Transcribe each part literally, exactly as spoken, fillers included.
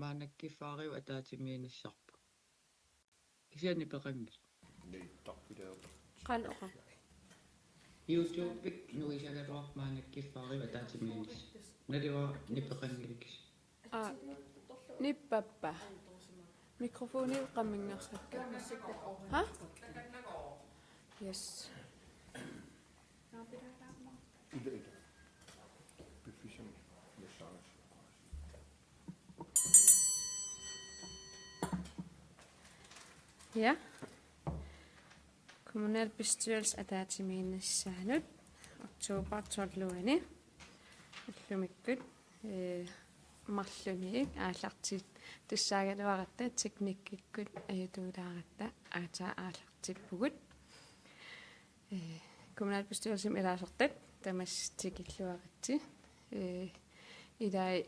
maannakkut fyrre ataatsimiinnissarput. Kisianni peqanngilaq. Niittarpilaarput. Qanoq oqarpa? YouTube-ik nuisagaluarput maannakkut fyrre ataatsimiinnissaq. Naluara nipeqanngilaq. Aa, nippappa? Mikrofoni qamminngarsakka. Ha? Yes. Ila ila. Piffissami nassaarassi. Ja. Kommunalbestyrelse ataatsimiinnissaanut oktober tolvianni ullumikkut, ee, marlunnik aallartittussaagaluaratta teknikkikkut ajutuulaaratta aatsaat aallartippugut. Ee, kommunalbestyrelsimi ilaasortat tamassi tikilluaritsi. Ee, ilai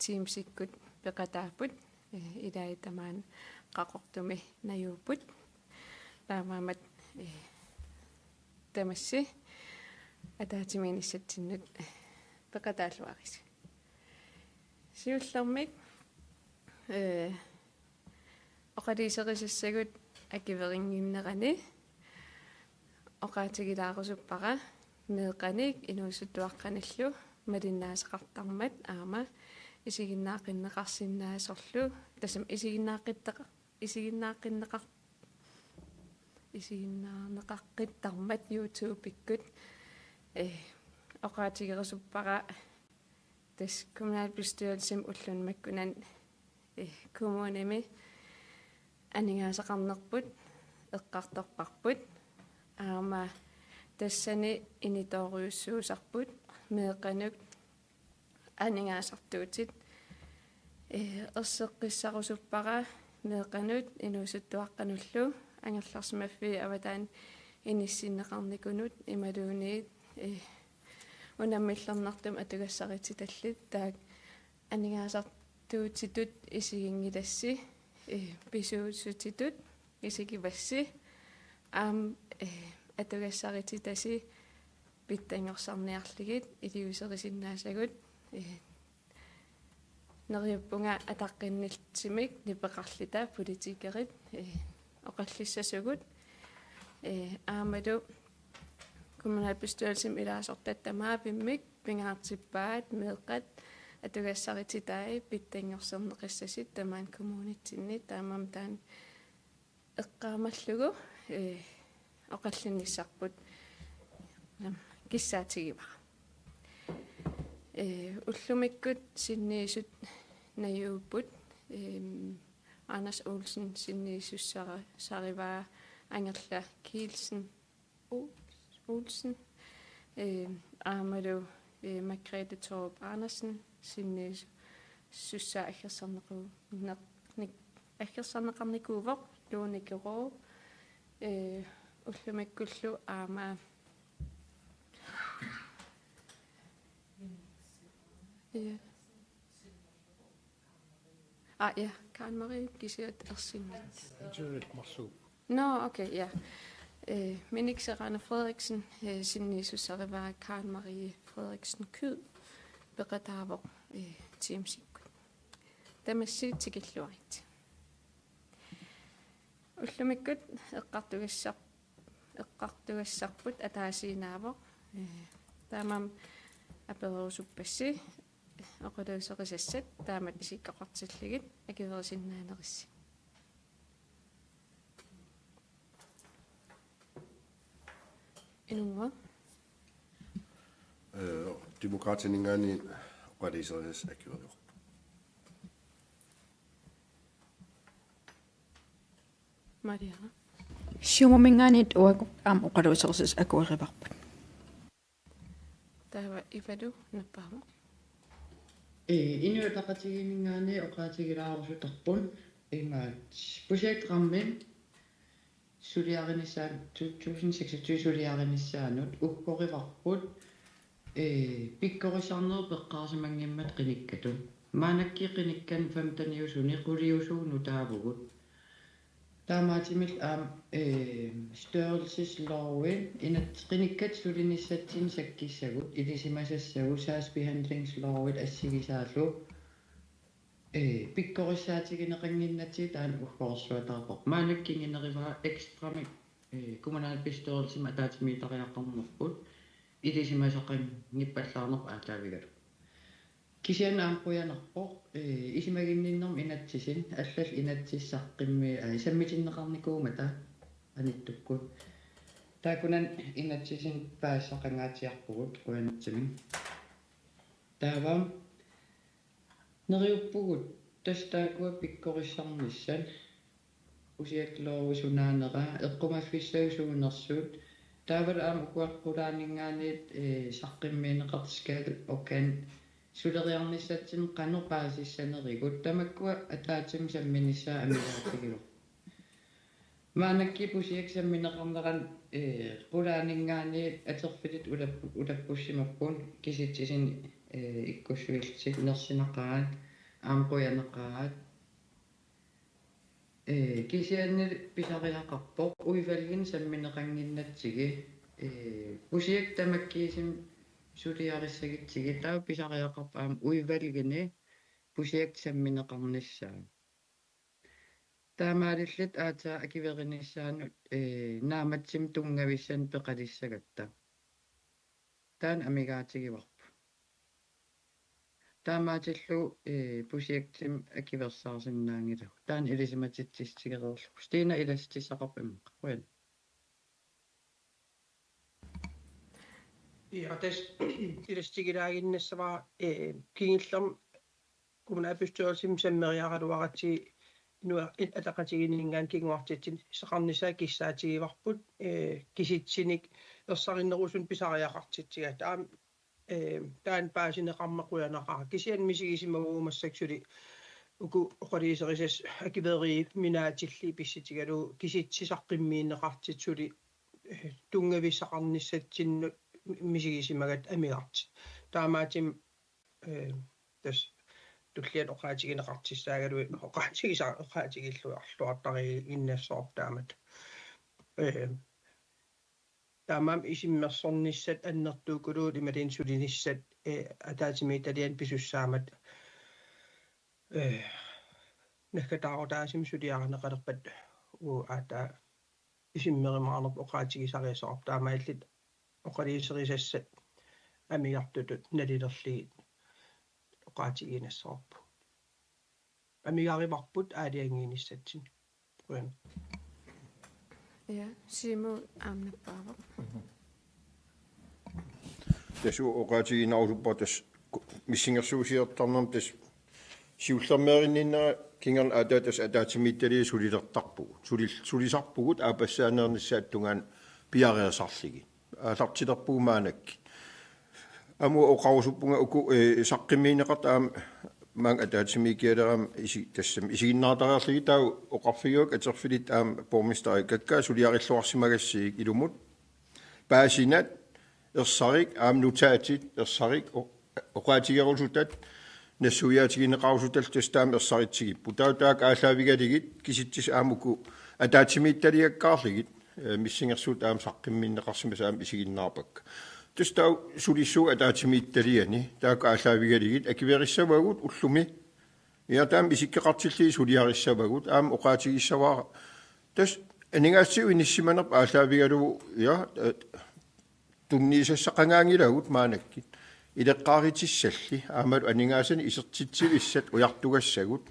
Teamsikkut peqataapput, ee, ilai tamaani Qaqortumi najuupput. Taamaammat, ee, tamassi ataatsimiinnissatsinnut, ee, peqataalluarisi. Siullermik, ee, oqaluuserisassagut akuerinnginnerani oqaatigilaarusuppara meeqqanik inuusuttuaqqanillu malinnaasaqartarmat aamma isiginnaaqqinneqarsinnaasorlu, tassami isiginnaaqqittaqa-, isiginnaaqqineqar-, isiginnaarneqaqqittarmat YouTube-ikkut, ee, oqaatigerusuppara. Tassa kommunalbestyrelsimi ulluni makkunani, eh, kommunimi aningaasaqarnerput eqqartorparput. Aamma tassani initoorujussuusarput meeqqanut aningaasartuutit, eh, erseqqissarusuppara meeqqanut inuusuttuaqqanullu angerlarsimaffiit avataani inissinneqarnikunut imaluunniit, eh, unammillernartumik atugassarititallit, taakku aningaasartuutitut isiginngilassi, eh, pisuussutitut isigivassi, aamma, eh, atugassarititasi pitsanngorsarniarlugit iliuuserisinnaasagut, eh, neriuppunga ataqqinnillutik nipeqarluta politikerit, eh, oqallissasugut, eh, aammalu kommunalbestyrelsimi ilaasortat tamaavimmik pingaartippaat meeqqat atugassarititaat pitsanngorsarneqassasut tamaani kommunitsinni, taamaammat taanna eqqaamallugu, eh, oqallinnissarput, nam, kissaatigivara. Eh, ullumikkut sinniisut najuupput, ehm, Anders Olsen sinniisussara-, sarivaa, Angerla Kielsen O-, Olsen, eh, aammalu, eh, Margrethe Thorup Andersen sinniisussaa aggersarnequ-, neq-, nik-, aggersarneqarnikuuvoq, Lone Geroob, eh, ullumikkullu aamma, ja. Aa, ja, Karen Marie kisiat ersinngit. Juliet Marsuup. Nå, okay, ja. Eh, Minik Serrano Frederiksen, eh, sinniisussarivaa Karen Marie Frederiksen Kyed peqataavoq, eh, Teamsikkut. Tamassi tikilluaritsi. Ullumikkut eqqartugassar-, eqqartugassarput ataasiinnaavoq. Eh, taamaammat apererusuppassi oqaluuserisassat taamatut isikkoqartillugit akuerisinnaanerissi. Inunnguaq. Eh, Demokraatininngaanniit oqaluuserisassat akuerivarput. Mariana. Siumuminngaanniit uagut aamma oqaluuserisassat akuerivarput. Taava Ivalu nappaavoq. Ee, Inuit Ataqatigiinninngaanniit oqaatigilaarusutarput imaat, projektrammit suliarinissaanut, to tusind seksogtyve suliarinissaanut uggorivarput, ee, pikkorissarnerup eqqaasimanngimmat qinikkatut. Maannakkut qinikkat femteniusuni quliusugut nutaavugut. Taamaattumillu aamma, ee, størrelseslovi, inat-, qinikkat sulinissatsinnik sakkissagut, ilisimasassagut, sagsbehandlingslovi assigisaallu. Ee, pikkorissaatigineqannginnatsigit taanna uggorsuataarpoq. Maannakkut kingunerivara ekstramik, ee, kommunalbestyrelsimi ataatsimiititariaqarnerput ilisimasaqanngippallaarnerput aallaavigalugu. Kisianni aamma qujanarpoq, ee, isumaginninnermi inatsisin, allallu inatsisit saqqummi-, aa, sammitinneqarnikuummata anittukkut. Taakkunani inatsisinik paasisaqangaatsiarpugut qujanartumik. Taava neriuppugut tassa taakkua pikkorissarnissat, Pusiak Love sunaanera, eqqumaffissagut suunersut, taavalu aamma ukua qulaaninngaanniit, ee, saqqummiunneqartut Skal og Kan suleriarnissatsinnut qanoq paasissanerigut, tamakkua ataatsimut samminissaat amigaatigivarput. Maannakkut Pusiak sammineqarnerani, ee, qulaaninngaanniit atorfillit ulap-, ulappussimapput, kisitsisinik, ee, ikkussuillutik nersinaqaat, aamma qujanaqaat. Ee, kisianni pisariaqarpoq udvalgini sammineqannginnatsigit, ee, Pusiak tamakkiisumik suliarissagutsigit, taava pisariaqarpoq aamma udvalgini Pusiak sammineqarnissaa. Taamaalilluta aatsaat akuerinissaanut, ee, naammattumik tunngavissanik peqalissagatta. Taanna amigaatigivarput. Taamaatillugu, ee, Pusiaktimik akuersaarsinnaanngilagut. Taanna ilisimatitsissutigereerlugu. Stina, ilassutissaqarpa immaqa? Qujan. Ja, tassa ilassutigilaaginnassavara, ee, kingullermik kommunalbestyrelsimi sammeriaraluaratsigit Inuit Ataqatigiinninngaanniit kinguartitsisaqarnissaat kissaatigivarput, ee, kisitsinik ersarinnerusunik pisariaqartitsigatta. Aamma, ee, taanna paasineqarmat qujanaqaaq. Kisianni misigisimavugut massakkut suli uku oqaluuserisassat akueriuminaatillugit pissutigalugu kisitsit saqqummiunneqartut suli, ee, tunngavissaqarnissatsinnut misigisimagatta amigartut. Taamaattumik, ee, tassa tulliani oqaatigineqartussaagaluit oqaatigisa-, oqaatigilluarluartariiginnassavarput taamatut. Ee, taamaammat isummersornissat annertuukuluupput imaluunniit sulinissat, ee, ataatsimiititaliani pisussaammat, ee, naggataarutaasumik suliarineqalerpat uagut aatsaat isummerumaarnerput oqaatigisariaqarpoq, taamaalilluta oqaluuserisassat amigartutut nalilerlugit oqaatigiinnassavarput. Amigaatigivarput aalajangiinissatsinnut. Qujan. Ja, Siumut aamma nappaavoq. Tassa oqaatigiinnarusuppara tassa ku-, missingersuusiortarnermi tassa siullermeerinninnera kingorna aatsaat tassa ataatsimiititaliat sulilertarpugut. Sulil-, sulisarpugut aappassaaneernissaata tungaanut piareersarlugit. Aallartilerpugut maannakkut. Aamma oqarusuppunga uku, ee, saqqummiunneqartut aamma maanga ataatsimiikkialeraangama isi-, tassami isiginnaartariarlugit taava oqarfigaakka atorfillit aamma borgmesteri kakkaak suliarilluarsimagassigik ilumut. Paasinat ersarik aamma notatit ersarik o-, oqaatigerusutat nassuiaatigineqarusutallu tassa taama ersaritsigipput. Taava taakku aallaavigalugit kisitsisit aamma uku ataatsimiititaliakkaarlugit, ee, missingersuutit aamma saqqummiunneqarsimasut aamma isiginnaarpakka. Tassa taava sulissuugut ataatsimiititaliani, taakku aallaavigalugit akuerissavagut ullumi. Ja, taama isikkoqartillugit suliarissavagut, aamma oqaatigissavara. Tassa aningaasatsinnut inissimanerput aallaavigalugu, ja, ee, tunniussassaqangaanngilagut maannakkut. Ileqqaarutissalli, aammalu aningaasanik isertitsivissat ujartugassagut,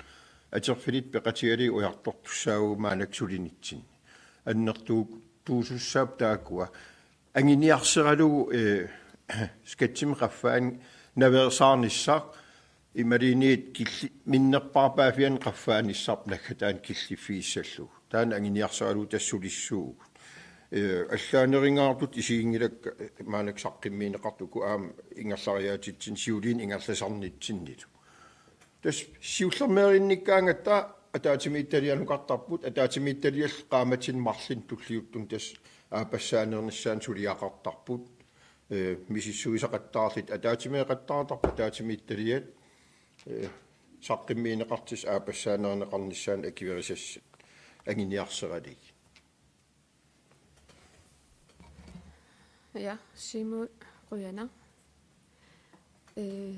atorfillit peqatigalugit ujartortussaavagut maannakkut sulinitsinni. Annertuutuusussaapput taakkua. Anguniarsaralugu, ee, skatsimik qaffaanik naveersaarnissaq, imaluunniit killi-, minnerpaarpaaffiani qaffaanissaq naggataani killiffigissallugu. Taanna anguniarsaralugu tassa sulissuugut. Ee, allaanerungaartutut isiginngilakka, ee, maannakkut saqqummiunneqartut uku aamma ingerlariaatitsinni siuliini ingerlasarnitsinnilu. Tassa siullermeerinnikkaangatta ataatsimiititalianukartarput, ataatsimiititaliallu qaammatini marlunni tulliuttuni tassa aappassaaneernissaanut suliaqartarput, ee, misissuisaqattaarluta ataatsimeeqattaartarput ataatsimiititaliat, ee, saqqummiunneqartussat aappassaaneerneqarnissaannut akuerisassat anguniarsaralugit. Ja, Siumut qujanaq. Ee,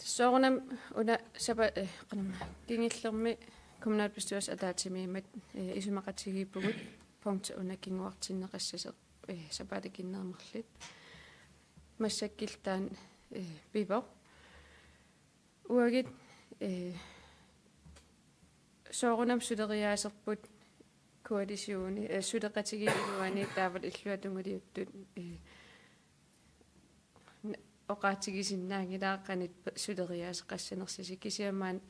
Soorunami una sapa-, eh, qanamma, kingullermi kommunalbestyrelsip ataatsimiimmat, eh, isumaqatigiippugut punkti una kinguartinneqassasoq, eh, sapaatip akunneri marluk. Massakkut taanna, eh, pivoq. Uagut, eh, soorunami suleriaaserput koalitioni, eh, suleqatigiit iluanni taavalu illuatunguliuttut, eh, n-, oqaatigisinnaanngilaat qanoq p-, suleriaaseqassanersusi, kisianni maani,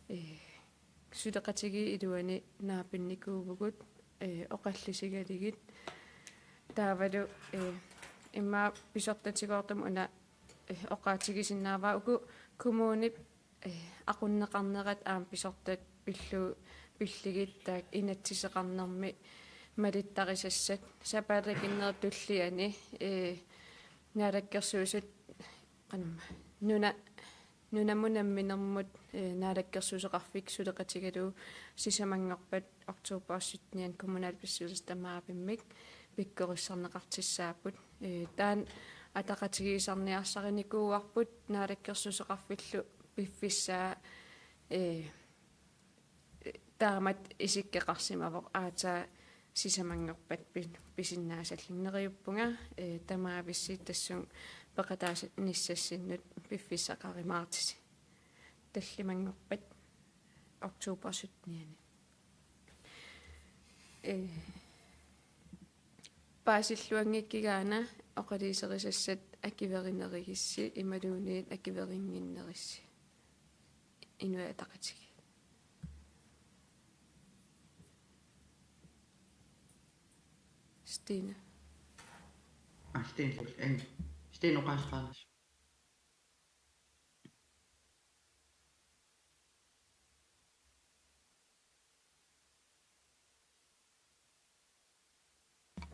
eh, suleqatigiit iluanni naapinnikuuvugut, eh, oqallisigalugit. Taavalu, eh, immaqa pisortatigoortumik una, eh, oqaatigisinnaavara uku kommunip, eh, aqunneqarnerat aamma pisortat pillu-, pillugit taakku inatsiseqarnermi malittarisassat. Sapaatip akunneri tulliani, eh, Naalakkersuisut, qanamma, nuna-, nunamut namminermut, eh, naalakkersuisoqarfik suleqatigalugu sisamanngorpat oktober syttenianni kommunalbestyrelsip tamaavimmik pikkorissarneqartussaapput. Eh, taanna ataqatigiissaarniarsarinikuuarput naalakkersuisoqarfillu piffissaa, eh, taamatut isikkoqarsimavoq aatsaat sisamanngorpat pi-, pisinnaasalluni. Neriuppunga, eh, tamaavissi tassunga peqataanissassunnut piffissaqarumaartusi. Tallimanngorpat oktober syttenianni. Eh, paasilluanngikkukkit una oqaluuserisassat akuerinerussi imaluunniit akuerinnginnerussi. Inuit Ataqatigiit. Stine. Ah, Stine, eh, Stine oqaaseqarnersoq.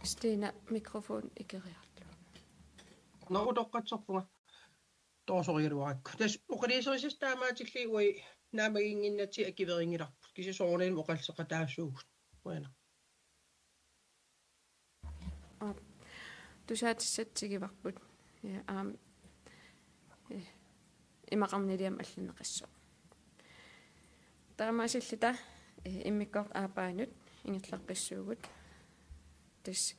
Stine, mikrofon ikeriarlugu. Nå, utoqqatserpunga. Torsorigaluarakku. Tassa oqaluuserisassat taamaatillugit uagut naammaginnginnatsigu akuerinngilarput. Kisianni soorunami oqalliseqataasuugut. Uanga. Aap. Tusaatissatut tiguarput. Ja, aamma, eh, imaqarniliami allanneqassaaq. Taamaasilluta, eh, immikkoortut aappaanut ingerlaqqissuugut. Tassa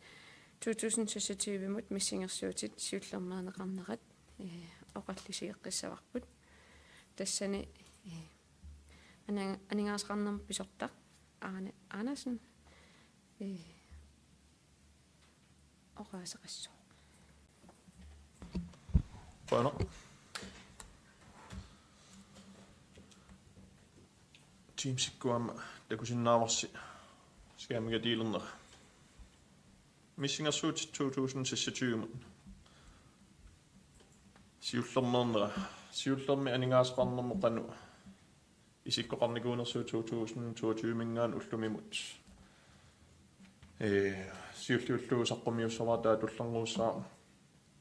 to tusind seksogtyve-mut missingersuutit siullermeerneqarnerat, eh, oqallisigeqqissavarput. Tassani, eh, aninga-, aningaasaqarnermut pisortaq Arne Andersen, eh, oqaaseqassaaq. Qujanaq. Teamsikkut aamma takusinnaavarsi skærmiga deelernera. Missingersuutit to tusind seksogtyve-mut siullermeernera. Siullermik aningaasaqarnermut qanoq isikkoqarnikuunersoq to tusind toogtyve-minngaanniit ullumimut. Ee, siulliullugu saqqummiussavara taava tullinnguussaaq.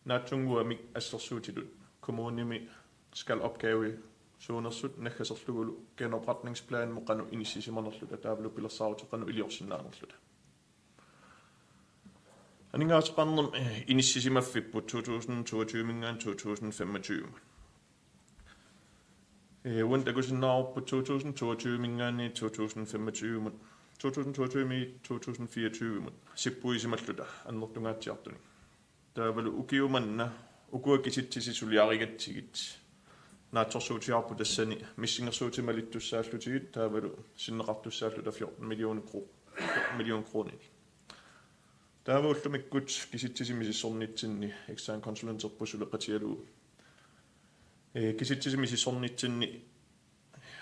Naatsunnguamik assersuutitut kommunimi skal opgaveusuunersut naggaserlugulu genopretningsplanimut qanoq inissisimanerluta taavalu pilersaarutit qanoq iliorsinnaanerluta. Aningaasaqarnermut, eh, inissisimaffipput to tusind toogtyve-minngaanniit to tusind femogtyve-mut. Eh, uani takusinnaavarput to tusind toogtyve-minngaanniit to tusind femogtyve-mut, to tusind toogtyve-miit to tusind fireogtyve-mut sippuisimalluta annertungaatsiartunik. Taavalu ukioq manna ukua kisitsisit suliarigatsigit naatsorsuutigaarput tassani missingersuutit malittussaallutigit taavalu sinneqartussaalluta fjorten millioner kro-, fjorten millioner kroninik. Taava ullumikkut kisitsisit misissornitsinni ekstern konsulenterput suleqatigalugu. Ee, kisitsisit misissornitsinni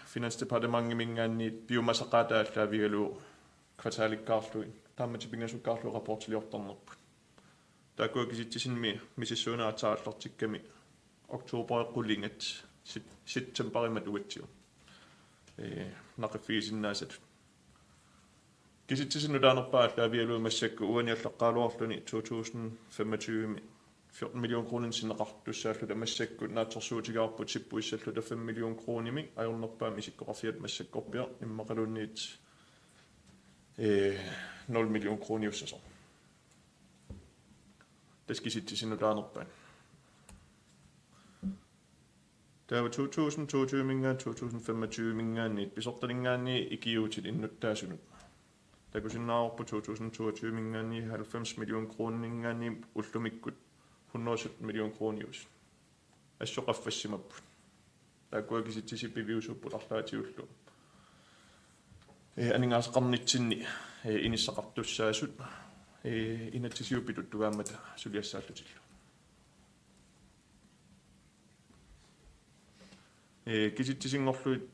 Finansdepartementiminngaanniit piumasaqaataa aallaavigalugu kvartalikkaarlugit, qaammatit pingasukkaarlugit rapportiliortarnerput. Taakkua kisitsisinni misissuineq aatsaat aallartikkami oktoberip qulingat sep-, septemberimut uatsiu. Ee, naqiffigisinnaasatut. Kisitsisit nutaanerpaat aallaavigalugu massakkut uani allaqqagaluarluni to tusind femogtyve-mi fjorten million kroninik sinneqartussaalluta massakkut naatsorsuutigaarput sippuissalluta fem million kronimik, ajornerpaamik isikkoqarfiata massakkorpiaq immaqaluunniit, ee, nul million kroniussasoq. Tassa kisitsisit nutaanerpaat. Taava to tusind toogtyve-minngaanniit to tusind femogtyve-minngaanniit pisortaninngaanniit ikiuutit innuttaasunut takusinnaavarput to tusind toogtyve-minngaanniit halvfems million kroninngaanniit ullumikkut hundrede sytten million kroniusut. Assut qaffassimapput. Taakkua kisitsisit piviusuupput arlaatigullu. Ee, aningaasaqarnitsinni, ee, inissaqartussaasut, ee, inatsisiuppitut tugaammata suliassaallutillu. Ee, kisitsisinngorlugit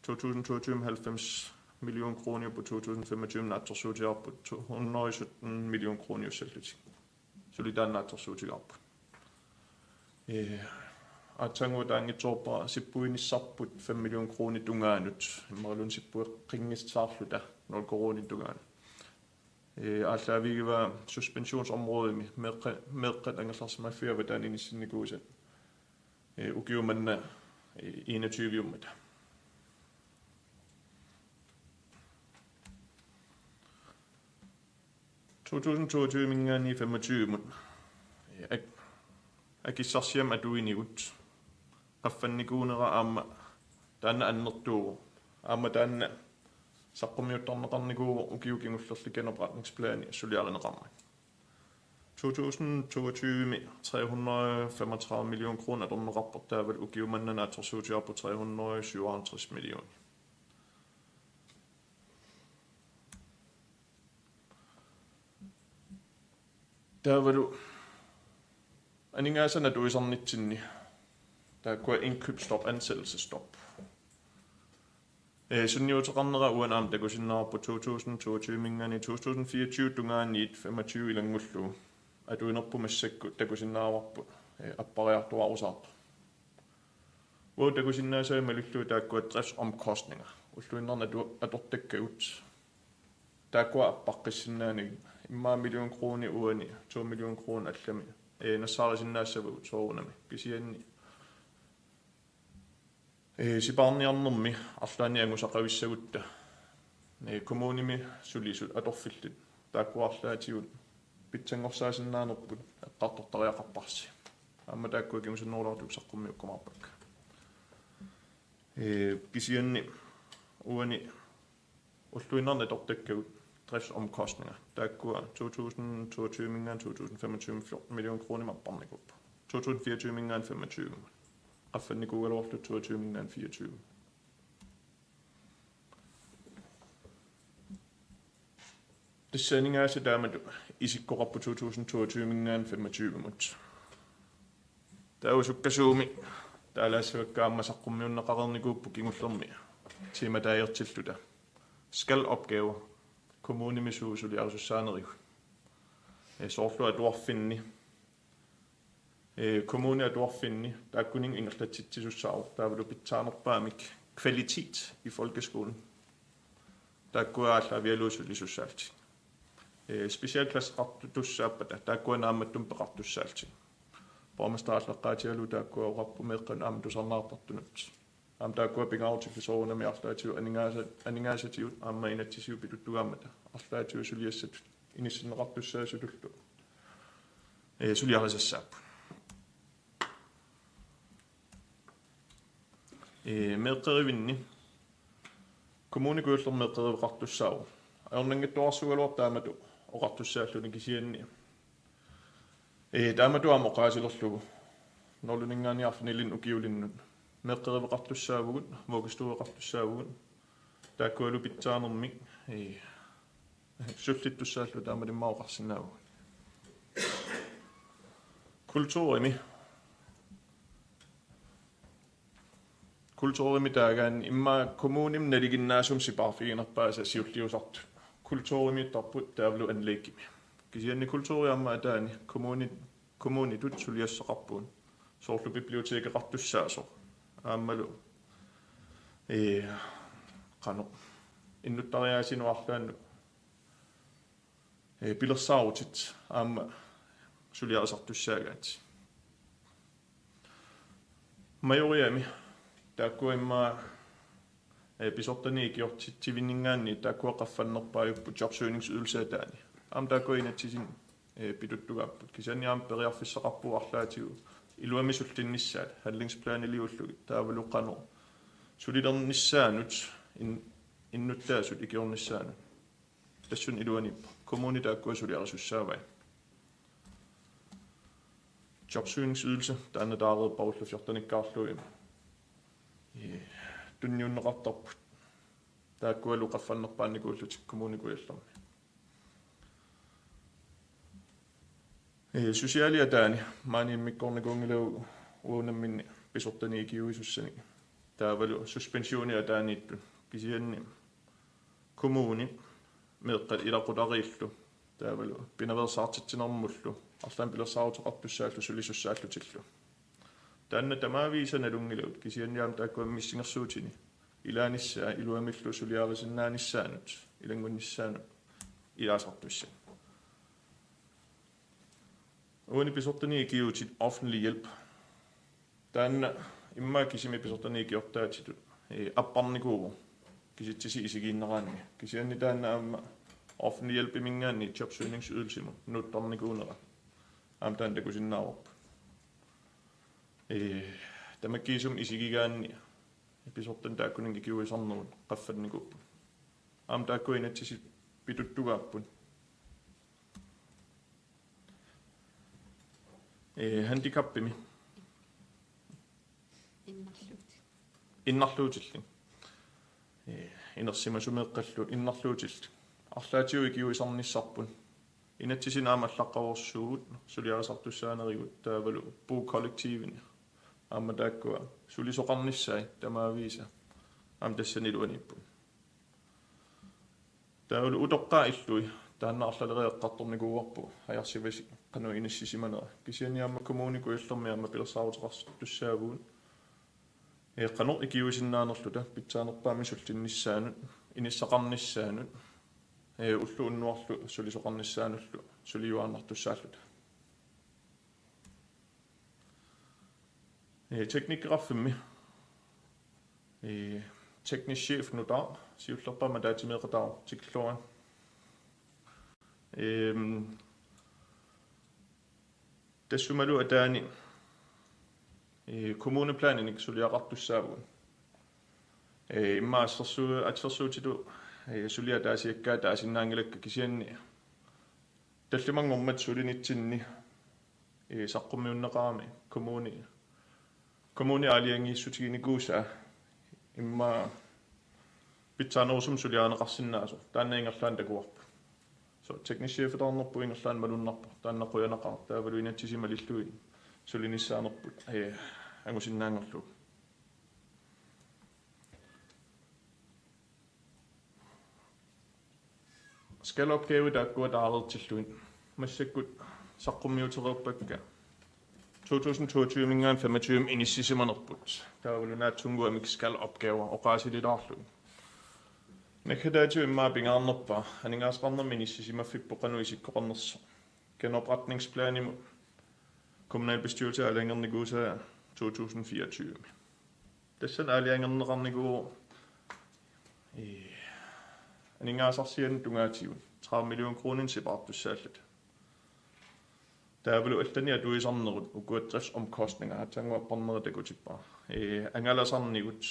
to tusind toogtyve halvfems million kroniupput, to tusind femogtyve naatsorsuutigaarput to hundrede sytten million kroniussallutik. Suli taanna naatsorsuutigaarput. Ee, aatsaannguaq taanngitsoorpara sippuinissarput fem million kronit tungaanut. Immaqaluunniit sippueqqinngissaarluta nul koruunit tungaanut. Ee, aallaavigivaat suspensionsområdemi meeqqa-, meeqqat angerlarsimaffiit avataani inissinnikuusat. Ee, ukiumanna, ee, enogtyve-ummata. To tusind toogtyve-minngaanniit femogtyve-mut. Ee, ak-, akissarsiamik atuinigut. Qaffannikuunera aamma taanna annertuuvoq. Aamma taanna saqqummiuttarneqarnikuuvoq ukiut kingullerni genopretningsplani suliarineqarmat. To tusind toogtyve-mi tre hundrede femogtredive million kroner atorneqarpoq, taavalu ukiumanna naatsorsuutigaarput tre hundrede syvoghalvtreds million. Taavalu aningaasanik atuisarnitsinni taakkua indkøbsstop, ansættelsesstop. Ee, sunniuteqarnera uani aamma takusinnaavarput to tusind toogtyve-minngaanniit to tusind fireogtyve tungaanniit femogtyve ilanngullugu. Atuinerput massakkut takusinnaavarput, ee, appariartuaarusaartoq. Uagut takusinnaasavit malillugu taakkua driftsomkostninger. Ulluinnarni atu-, atortakkagut. Taakkua appaqqissinnaanagit. Immaqa million kroner uani, to million kroner allami. Ee, nassaarisinnaassavagut soorunami. Kisianni ee, sipaarniarnermi arlaannik angusaqavissagutta, ee, kommunimi sulisut atorfillit taakkua arlaatigut pitsanngorsaassinnaanerput eqqartortariaqarparsi. Aamma taakkua kingusinnerulaartut saqqummiukkumaarpakka. Ee, kisianni uani ulluinnarni atortakkagut driftsomkostninger. Taakkua to tusind toogtyve-minngaanniit to tusind femogtyve fjorten million kroner apparnikuupput. To tusind fireogtyve-minngaanniit femogtyve. Qaffannikuugaluarlutik toogtyve-minngaanniit fireogtyve. Tassa aningaasat taamatut isikkoqarput to tusind toogtyve-minngaanniit femogtyve-mut. Taava sukkasuumik taalaassavakka aamma saqqummiunneqareernikuupput kingullermi temataagertilluta. Skal-opgaver. Kommunimi suut suliarisussaanerit. Ee, soorlu atuarfinni. Ee, kommuni atuarfinni taakkuninnga ingerlatsitsisussaavoq, taavalu pitsaanerpaamik kvalitet i folkeskolen. Taakkua aallaavigalugu sulisussaallutik. Ee, specialklasseqartussaappata taakkua naammattumik peqartussaallutik. Borgmesteri aallaqqaatigalugu taakkua oqarpoq meeqqanut aamma tusarnaartartunut. Aamma taakkua pingaarutillit soorunami arlaatigut aningaasa-, aningaasatigut aamma inatsisiuppitut tugaammata arlaatigut suliassatut inissinneqartussaasutullu, ee, suliarisassaapput. Ee, meeqqerivinni. Kommune Kujallermi meeqqeriveqartussaavoq. Ajornanngitsuararsuugaluartoq taamatut oqartussaalluni kisianni. Ee, taamatut aamma oqaasilerlugu. Nullininngaanniit arfinilinnik ukiulinnut. Meeqqeriveqartussaavugut, vuggestueqartussaavugut. Taakkualu pitsaanermik, ee, sullittussaalluta taamalimmat oqarsinnaavugut. Kulturimi. Kulturimi taagaanni immaqa kommunimi nalinginnaasumik sipaarfiginerpaasat siulliusartut. Kulturimiittarput taavalu anlæggimi. Kisianni kulturi aamma ataani kommuni-, kommunitut suliassaqarpugut. Soorlu bibliotekeqartussaasoq. Aammalu, ee, qanoq. Innuttariaasinut arlaannut. Ee, pilersaarutit aamma suliarisartussaagaat. Majoriami taakkua immaqa, ee, pisortani ikiortitsivinninngaanniit taakkua qaffannerpaajupput jobsøgningsydelse ataani. Aamma taakkua inatsisinni, ee, pituttugaapput. Kisianni aamma periarfissaqarpugut arlaatigut Iluamik sullinnissaat handlingsplaniliullugit taavalu qanoq sulilernissaanut in-, innuttaasut ikiornissaanut. Tassunga iluaniippoq. Kommuni taakkua suliarisussaavai. Jobsøgningsydelse, taanna taareerparullu fjortenikkaarlugit. Ee, tunniunneqartarput. Taakkualu qaffannerpaannikuullutik Kommune Kujallermi. Ee, sociali ataani maani immikkoornikuunngilagut uagut namminneq pisortanit ikiuisussanik. Taavalu suspensioni ataaniittut. Kisianni kommuni meeqqat ilaqutariillu. Taavalu pinaveersaartitsinermullu. Arlaannik pilersaaruteqartussaallu sulisussaallutillu. Taanna tamaviisa nalunngilagut kisianni aamma taakkua missingersuutini. Ilaanissaa iluamillu suliarisinnaanissaanut, ilanngunnissaanut ilaasartussat. Uani pisortanit ikiuutit offentlig hjælp. Taanna immaqa kisimi pisortanit ikiortaatitut, ee, apparnikuuvoq kisitsisit isigiinnaraanni. Kisianni taanna aamma offentlig hjælpiminngaanniit jobsøgningsydelsimut nuuttarnikuunera. Aamma taanna takusinnaavarput. Ee, tamakkiisumik isigigaanni pisortanit taakkununnga ikiuisarnermut qaffannikuupput. Aamma taakkua inatsisit pituttugaapput. Ee, handicapimi. Innarluutillit. Innarluutillit. Ee, inersimasumeeqqallu innarluutillit. Arlaatigut ikiuisarnissarput. Inatsisinni aamma allaqqavorsuugut, suliarisartussaanerigut taavalu bokollektivini. Aamma taakkua sulisoqarnissaat tamaviisa. Aamma tassani iluaniipput. Taavalu utoqqaat illui, taanna arlaleriartornikuuarput, ajarsivasi qanoq inissisimanera. Kisianni aamma Kommune Kujallermi aamma pilersaaruteqartussaavugut. Ee, qanoq ikiuisinnaanerluta pitsaanerpaamik sullinnissaanut, inissaqarnissaanut, ee, ulloq unnuarlu sulisoqarnissaanullu suliuaannartussaalluta. Ee, teknikeqarfimmi. Ee, teknisk chef nutaaq, siullerpaamik ataatsimeeqataavoq tikilluarit. Ehm, tassumalu ataani, ee, kommuneplaninik suliaqartussaavugut. Ee, immaqa assersu-, assersuutitut, ee, suli ataasiakkaat taasinnaanngilakka kisianni tallimanngormat sulinitsinni, ee, saqqummiunneqarami kommuni, kommuni aalajangiissutiginikuusaa immaqa pitsaanerusumik suliarineqarsinnaasoq. Taanna ingerlaannaq takuarput. So, teknisk chefitaarnerput ingerlaannaq malunnarpoq. Taanna qujanaqaaq. Taavalu inatsisit malillugit sulinissaanerput, ee, angusinnaanngorlugu. Skal-opgave taakkua taareersillugit. Massakkut saqqummiutereerpakka to tusind toogtyve-minngaanniit femogtyve inissisimanerput. Taavalu naatsunnguamik skal-opgaver oqaasililaarlugit. Naggataatigut immaqa pingaarnerpaaq aningaasaqarnermi inissisimaffipput qanoq isikkoqarnersoq. Genopretningsplanimut kommunalbestyrelsi aalajangernikuusaa to tusind fireogtyve. Tassani aalajangerneqarnikuuvoq, ee, aningaasarsiannut tungaatigut tredive million kroninik sipaartussaalluni. Taavalu allanik atuisarnerut ukua driftsomkostninger aatsaannguaq apparneri takutippara. Ee, angalasarnigut,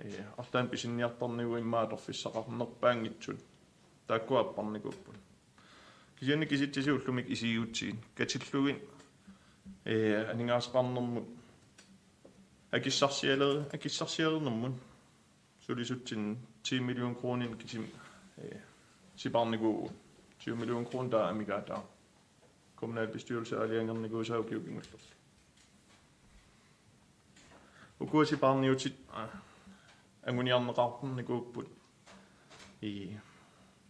ee, arlaannik pisiniartarnigut immaqa atorfissaqarnerpaanngitsut. Taakkua apparnikuupput. Kisianni kisitsisit ullumikkut isigigutsigit katillugit, ee, aningaasaqarnermut akissarsialer-, akissarsialernermut sulisutsinni ti million kroninik kisimi, ee, sipaarnikuuvugut. Tyve million kroner taava amigaataavoq. Kommunalbestyrelsi aalajangernikuusaa ukiut kingullerni. Ukua sipaarniutit, aa, anguniarneqarnikuupput. Ii.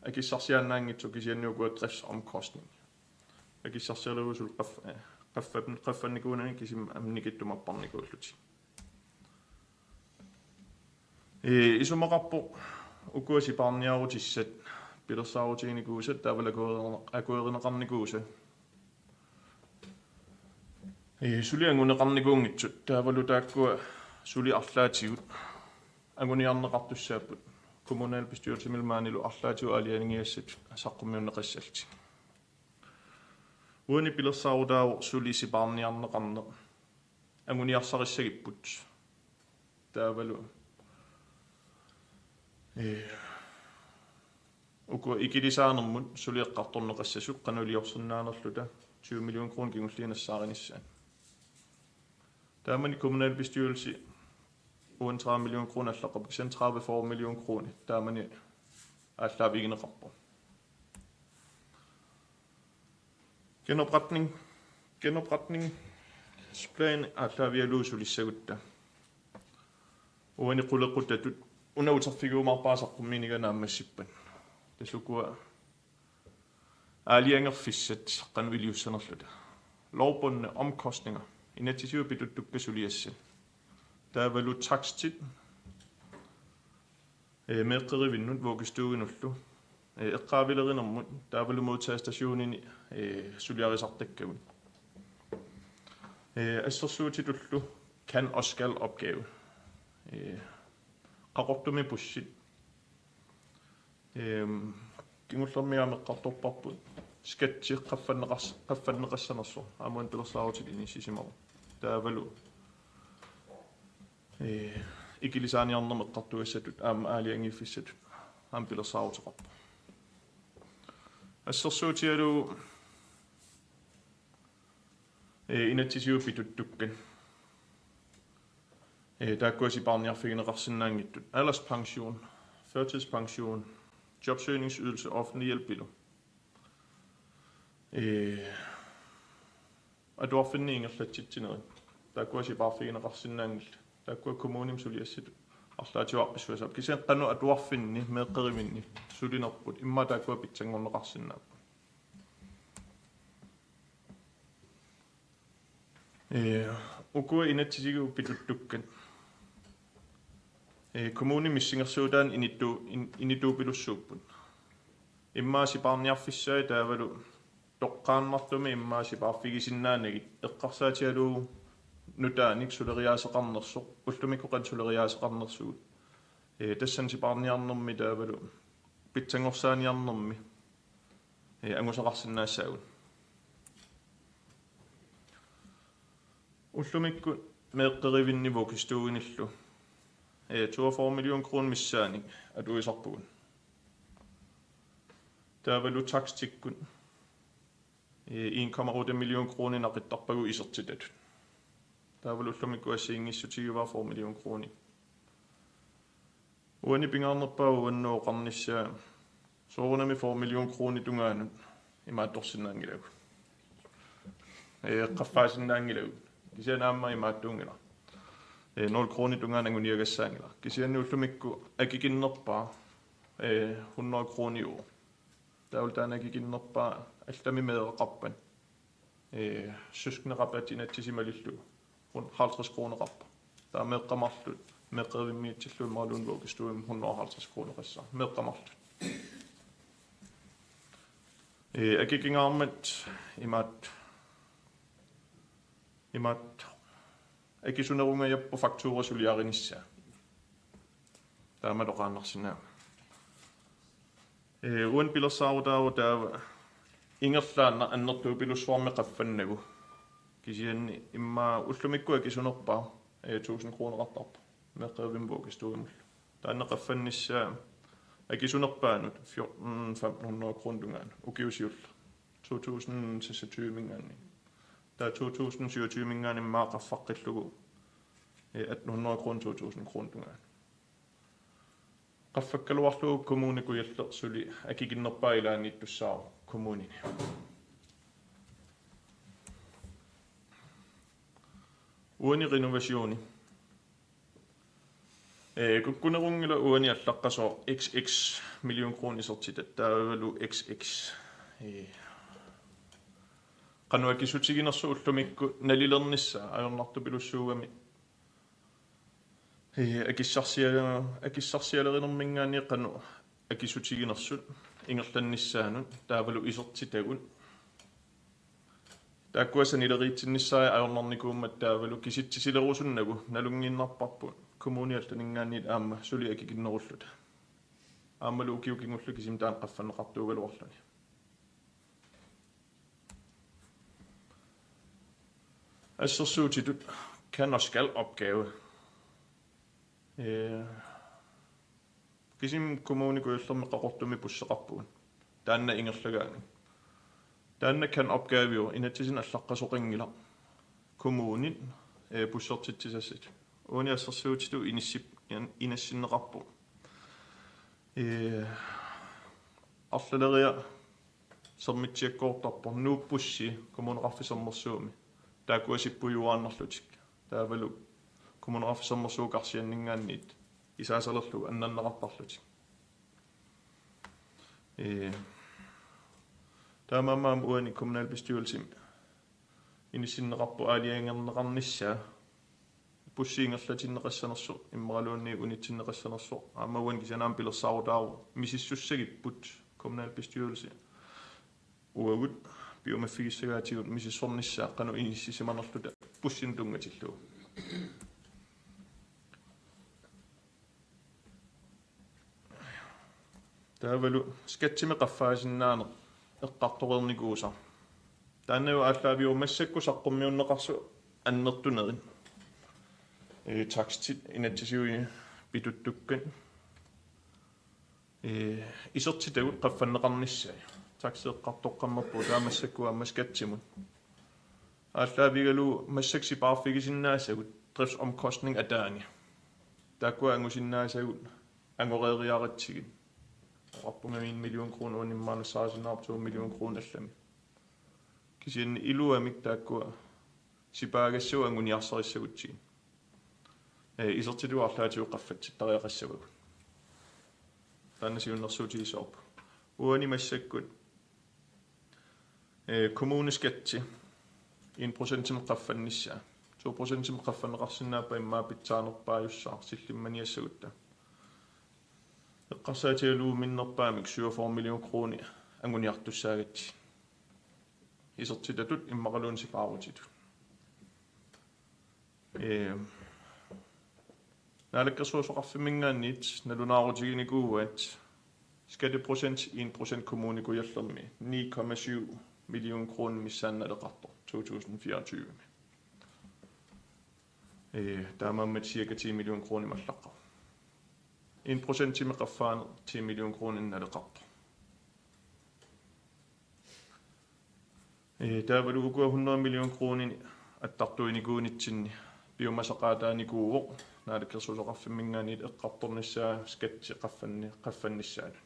Akissarsiaannaanngitsoq kisianni ukua driftsomkostning. Akissarsialerujussuit qaff-, ee, qaffap-, qaffannikuunani kisimi aamma nikittumik apparnikuullutik. Ee, isumaqarpoq ukua sipaarniarutissat pilersaarutiginikuusat taavalu akuerine-, akuerineqarnikuusat. Ee, suli anguneqarnikuunngitsut taavalu taakkua suli arlaatigut anguniarneqartussaapput. Kommunalbestyrelsimilu maanilu arlaatigut aalajangigassat saqqummiunneqassallutik. Uani pilersaarutaavoq suli sipaarniarneqarneq. anguniarsarissagipput. Taavalu, ee, ukua ikilisaanermut suli eqqartorneqassasut qanoq iliorsinnaanerluta tyve million kroner kingulliit nassaarinissaat. Taamani kommunalbestyrelse uani tredive million kroner allaqqavoq, kisianni tredive fyrre million kroner taamani aallaavigineqarpoq. Genopretning, genopretningsplan aallaavigalugu sulissagutta. Uani qulequtatut una uterfigiumaarpara saqqummiiniga naammassippat. Tassa ukua aalajangerfissat qanoq iliussanerluta. Lovbundne omkostninger, inatsisivut pituttukkat suliassat. Taavalu takstit, ee, meeqqerivinnut vuggestueinullu, ee, eqqaavilerinermut, taavalu modtagestationini, ee, suliarisartakkagut. Ee, assersuutitullu kan og skal opgave. Ee, Qaqortumi bussit. Ehm, kingullermi aamma eqqartorparput skatti qaffanneqars-, qaffanneqassanersoq aamma pilersaarutit inissisimavoq. Taavalu, ee, ikilisaaniarnermi eqqartugassatut aamma aalajangiiffissatut aamma pilersaaruteqarpoq. Assersuutigalugu, ee, inatsisivut pituttukkat. Ee, taakkua sipaarniarfigineqarsinnaanngitsut. Alderspension, førtidspension, jobsøgningsydelse, offentlig hjælp ilu. Ee, atuarfinni ingerlatsitsinerit. Taakkua sipaarfigineqarsinnaanngillat. Taakkua kommunimi suliassat arlaatigut aaqqissugassaapput. Kisianni qanoq atuarfinni, meeqqerivinni, sulinerput, immaqa taakkua pitsanngorneqarsinnaapput. Ee, ukua inatsisivut pituttukkat. Ee, kommuni missingersuutaanni inittu-, in-, inituupilussuupput. Immaqa sipaarniarfissaat taavalu toqqaannartumik immaqa sipaarfigisinnaanagit eqqarsaatigalugu nutaanik suleriaaseqarnersoq, ullumikkut qanoq suleriaaseqarnersugut. Ee, tassani sipaarniarnermi taavalu pitsanngorsaaniarnermi, ee, angusaqarsinnaassaagut. Ullumikkut meeqqerivinni vuggestueinillu, ee, toogfyrre million kroner missaannik atuisarpugut. Taavalu takstikkut, ee, en komma otte million kroner naqittarpagut isertitatut. Taavalu ullumikkut assigiinngissutigaara fyrre million kroner. Uani pingaarnerpaaq uannut oqarnissaa soorunami fyrre million kroner tungaanut imaattorsinnaanngilagut. Ee, qaffaasinnaanngilagut. Kisianni aamma imaattuunngilaq. Ee, nul kroner tungaanut anguniagassaanngilaq. Kisianni ullumikkut akikinnerpaaq, ee, hundrede kroner i uge. Taavalu taanna akikinnerpaaq allamik meeraqarpat, ee, søskenderabat inatsisilimmata halvtreds kroneqarpoq. Taava meeqqat marluk, meeqqerivimmiittillugu imaluunniit vuggestuemi hundrede og halvtreds kroneqassaaq. Meeqqat marluk. Ee, akikingaarmat imaat-, imaat- akisunerungajappoq faktura suliarinissaa. Taama toqqaannarsinnaavoq. Ee, uani pilersaarutaavoq taava ingerlaannaq annertupilussuarmik qaffannagu. Kisianni immaqa ullumikkut akisunerpaaq, ee, tusind kroneqartarpoq. Meeqqerivimmut vuggestuemullu. Taanna qaffannissaa akisunerpaanut fjorten femten hundrede kroner tungaanut. Ukiut siulleq. To tusind seksogtyve-minngaanniit. Taava to tusind syvogtyve-minngaanniit immaqa qaffaqqillugu, ee, atten hundrede kroner, to tusind kroner tungaanut. Qaffakkaluarlugu Kommune Kujalleq suli akikinnerpaaq ilaanniittussaavoq kommunini. Uani renovationi. Ee, kukkunerunngilaq uani allaqqasoq X X million kroner isertitat, taavalu X X. Ee, qanoq akisutiginersoq ullumikkut nalilernissaa ajornartupilussuugami. Ee, akissarsia-, akissarsialerinerminngaanniit qanoq akisutiginersut ingerlannissaanut taavalu isertitagut. Taakkua sanileriitsinnissaat ajornarnikuummat taavalu kisitsisilerusunnagu nalunngiinnarparput kommunit allaninngaanniit aamma suli akikinnerulluta. Aammalu ukiut kingulliit kisimik taanna qaffanneqartuugaluarluni. Assersuutitut kan og skal opgave. Øh, Kisimik Kommune Kujallermi Qaqortumi busseqarpugut. Taanna ingerlagaangat. Taanna kan opgaviuvoq, inatsisini allaqqasoqanngilaq. Kommunit, øh, bussertitsisassat. Uani assersuutitut inissip-, in-, inissinneqarpoq. Øh, Arlaleriarluta Sermitsiakkoortarpoq, Nuup Bussi Kommuneqarfik Sermersuumi. Taakkua sippujuaannarlutik. Taavalu Kommuneqarfik Sermersuup karsianninngaanniit isaasalerlugu annanneqartarlutik. Ee, taamaammat uani kommunalbestyrelsimi inissinneqarpoq aalajangerneqarnissaa. Bussi ingerlatinneqassanersoq, immaqaluunniit unitsinneqassanersoq. Aamma uani kisianni aamma pilersaarutaavoq misissussagipput kommunalbestyrelse. Uagut piumaffigissagaatigut misissornissaa qanoq inissisimanerluta bussinut tunngatillugu. Taavalu skattimik qaffaasinnaaneq eqqartoreernikuusara. Taanna jo aallaaviuvoq massakkut saqqummiunneqarsoq annertunerit. Ee, takstit inatsisivini pituttukkat. Ee, isertitagut qaffanneqarnissaat. Taxi eqqartoqqammerpoq, taava massakkut aamma skattimut. Aallaavigalugu massakkut sipaarfigisinnaassagut driftsomkostning ataani. Taakkua angusinnaasagut angoreeriaratsigit. Oqarpunga en million kroner, uani immaqa nassaarisinnaavarput to million kroner allamik. Kisianni iluamik taakkua sipaagassagut anguniarsarissagutsigit. Ee, isertitut arlaatigut qaffatsittariaqassavagut. Taanna siunnersuutigissavarput. Uani massakkut, ee, kommuneskatti en procentimik qaffannissaa. To procentimik qaffanneqarsinnaappat immaqa pitsaanerpaajussaaq sillimmaniassagutta. Eqqarsaatigalugu minnerpaamik syvogfyrre million kroner anguniartussaagatsigit. Isertitatut immaqaluunniit sipaarutitut. Ee, Naalakkersuisoqarfimminngaanniit nalunaarutiginikuuaat skatteprocent en procent Kommune Kujallermi ni komma syv million kroner missaani naleqartoq to tusind fireogtyve. Ee, taamaammat cirka ti million kroner mallaqqavoq. En procentimik qaffaaneq ti million kroner naleqartoq. Ee, taavalu ukua hundrede million kroner attartuinikuunitsinni piumasaqaataanikuuvoq Naalakkersuisoqarfimminngaanniit eqqartornissaa skatti qaffanni-, qaffannissaanut.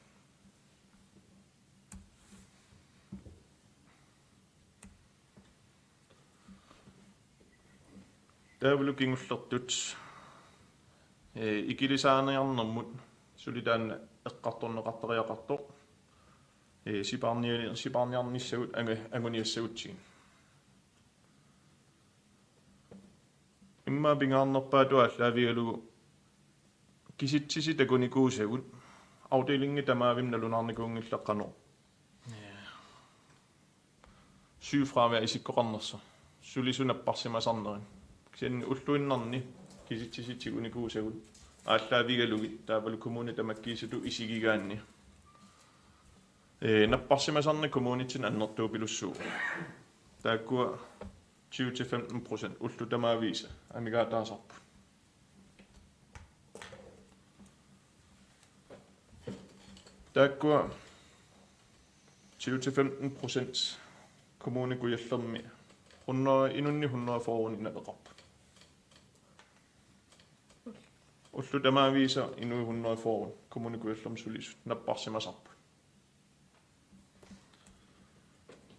Taavalu kingullertut, ee, ikilisaaniarnermut suli taanna eqqartorneqartariaqartoq. Ee, sipaarnia-, sipaarniarnissagut angu-, anguniassagutsigit. Immaqa pingaarnerpaatut aallaavigalugu kisitsisit takunikuusagut afdelingi tamaavimmi nalunaarnikuunngillat qanoq sygefravær isikkoqarnersoq, sulisut napparsimasarnerit. Kisianni ulluinnarni kisitsisit tigunikuusagut aallaavigalugit taavalu kommuni tamakkiisutut isigigaanni, ee, napparsimasarneq kommunitsinni annertuupilussuuvoq. Taakkua tyve til femten procent ullut tamaavisa amigaataasarput. Taakkua tyve til femten procent Kommune Kujallermi hundrede, inunnit hundrede fyrre naleqarput. Ullut tamaavisa inuit hundrede fyrre Kommune Kujallermi sulisut napparsimasarput.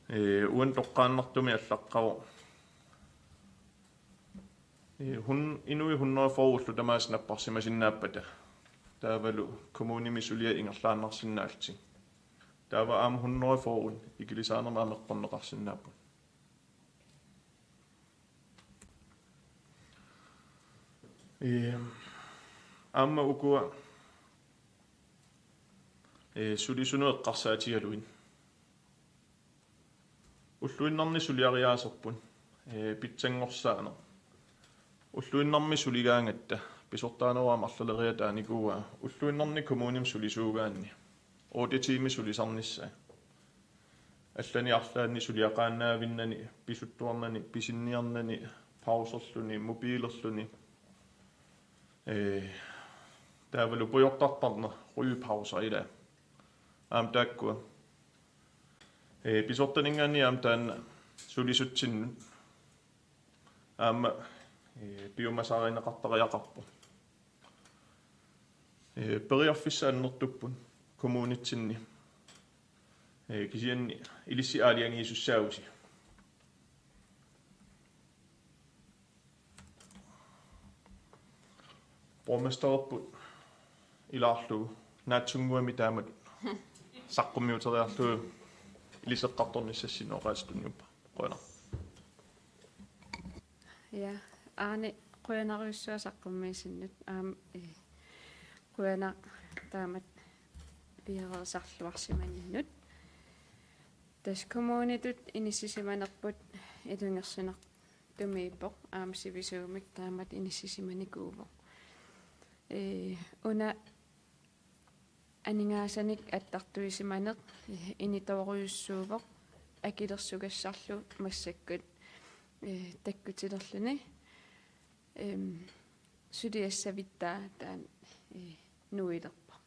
Ee, uani toqqaannartumik allaqqavoq. Ee, hun-, inuit hundrede fyrre ullut tamaasa napparsimasinnaappata. Taavalu kommunimi suliat ingerlaannarsinnaallutik. Taava aamma hundrede fyrre ikilisaanermut aamma eqqorneqarsinnaapput. Ee, aamma ukua, ee, sulisunut eqqarsaatigalugit. Ulluinnarni suliariaaserput, ee, pitsanngorsaaneq. Ulluinnarmi suligaangatta, pisortaanerup aamma arlaleriataanikuuaa, ulluinnarni kommunimi sulisuugaanni otte tiimit sulisarnissaat. Allanik arlaannik suliaqaannaavinnani, pisuttuarnani, pisinniarnani, pauserluni, mobilerluni. Ee, taavalu pujortartarneq, rygepauser ilaa. Aamma taakkua. Ee, pisortaninngaanniit aamma taanna sulisutsinnut. Aamma, ee, piumasarineqartariaqarpoq. Ee, periarfissat annertupput kommunitsinni. Ee, kisianni ilissi aalajangiisussaavusi. Borgmestererput ilaarlugu naatsunnguamik taamatut saqqummiuteriarlugu iliseqqartornissassinnik oqaaseqarniuppa. Qujanaq. Ja, Aani, qujanarujussuaq saqqummiisinnut. Aamma, eh, qujanaq taamatut piareersarluarsimaninnut. Tassa kommunitut inissisimanerput ilungersunartumiippoq, aamma sivisuumik taamatut inissisimanikuuvoq. Ee, una aningaasanik attartuisimaneq, ee, initoorujussuuvoq, akilersugassarlu massakkut, ee, takkutilerluni. Em, suliassavittaa taanna, ee, nuilerpoq.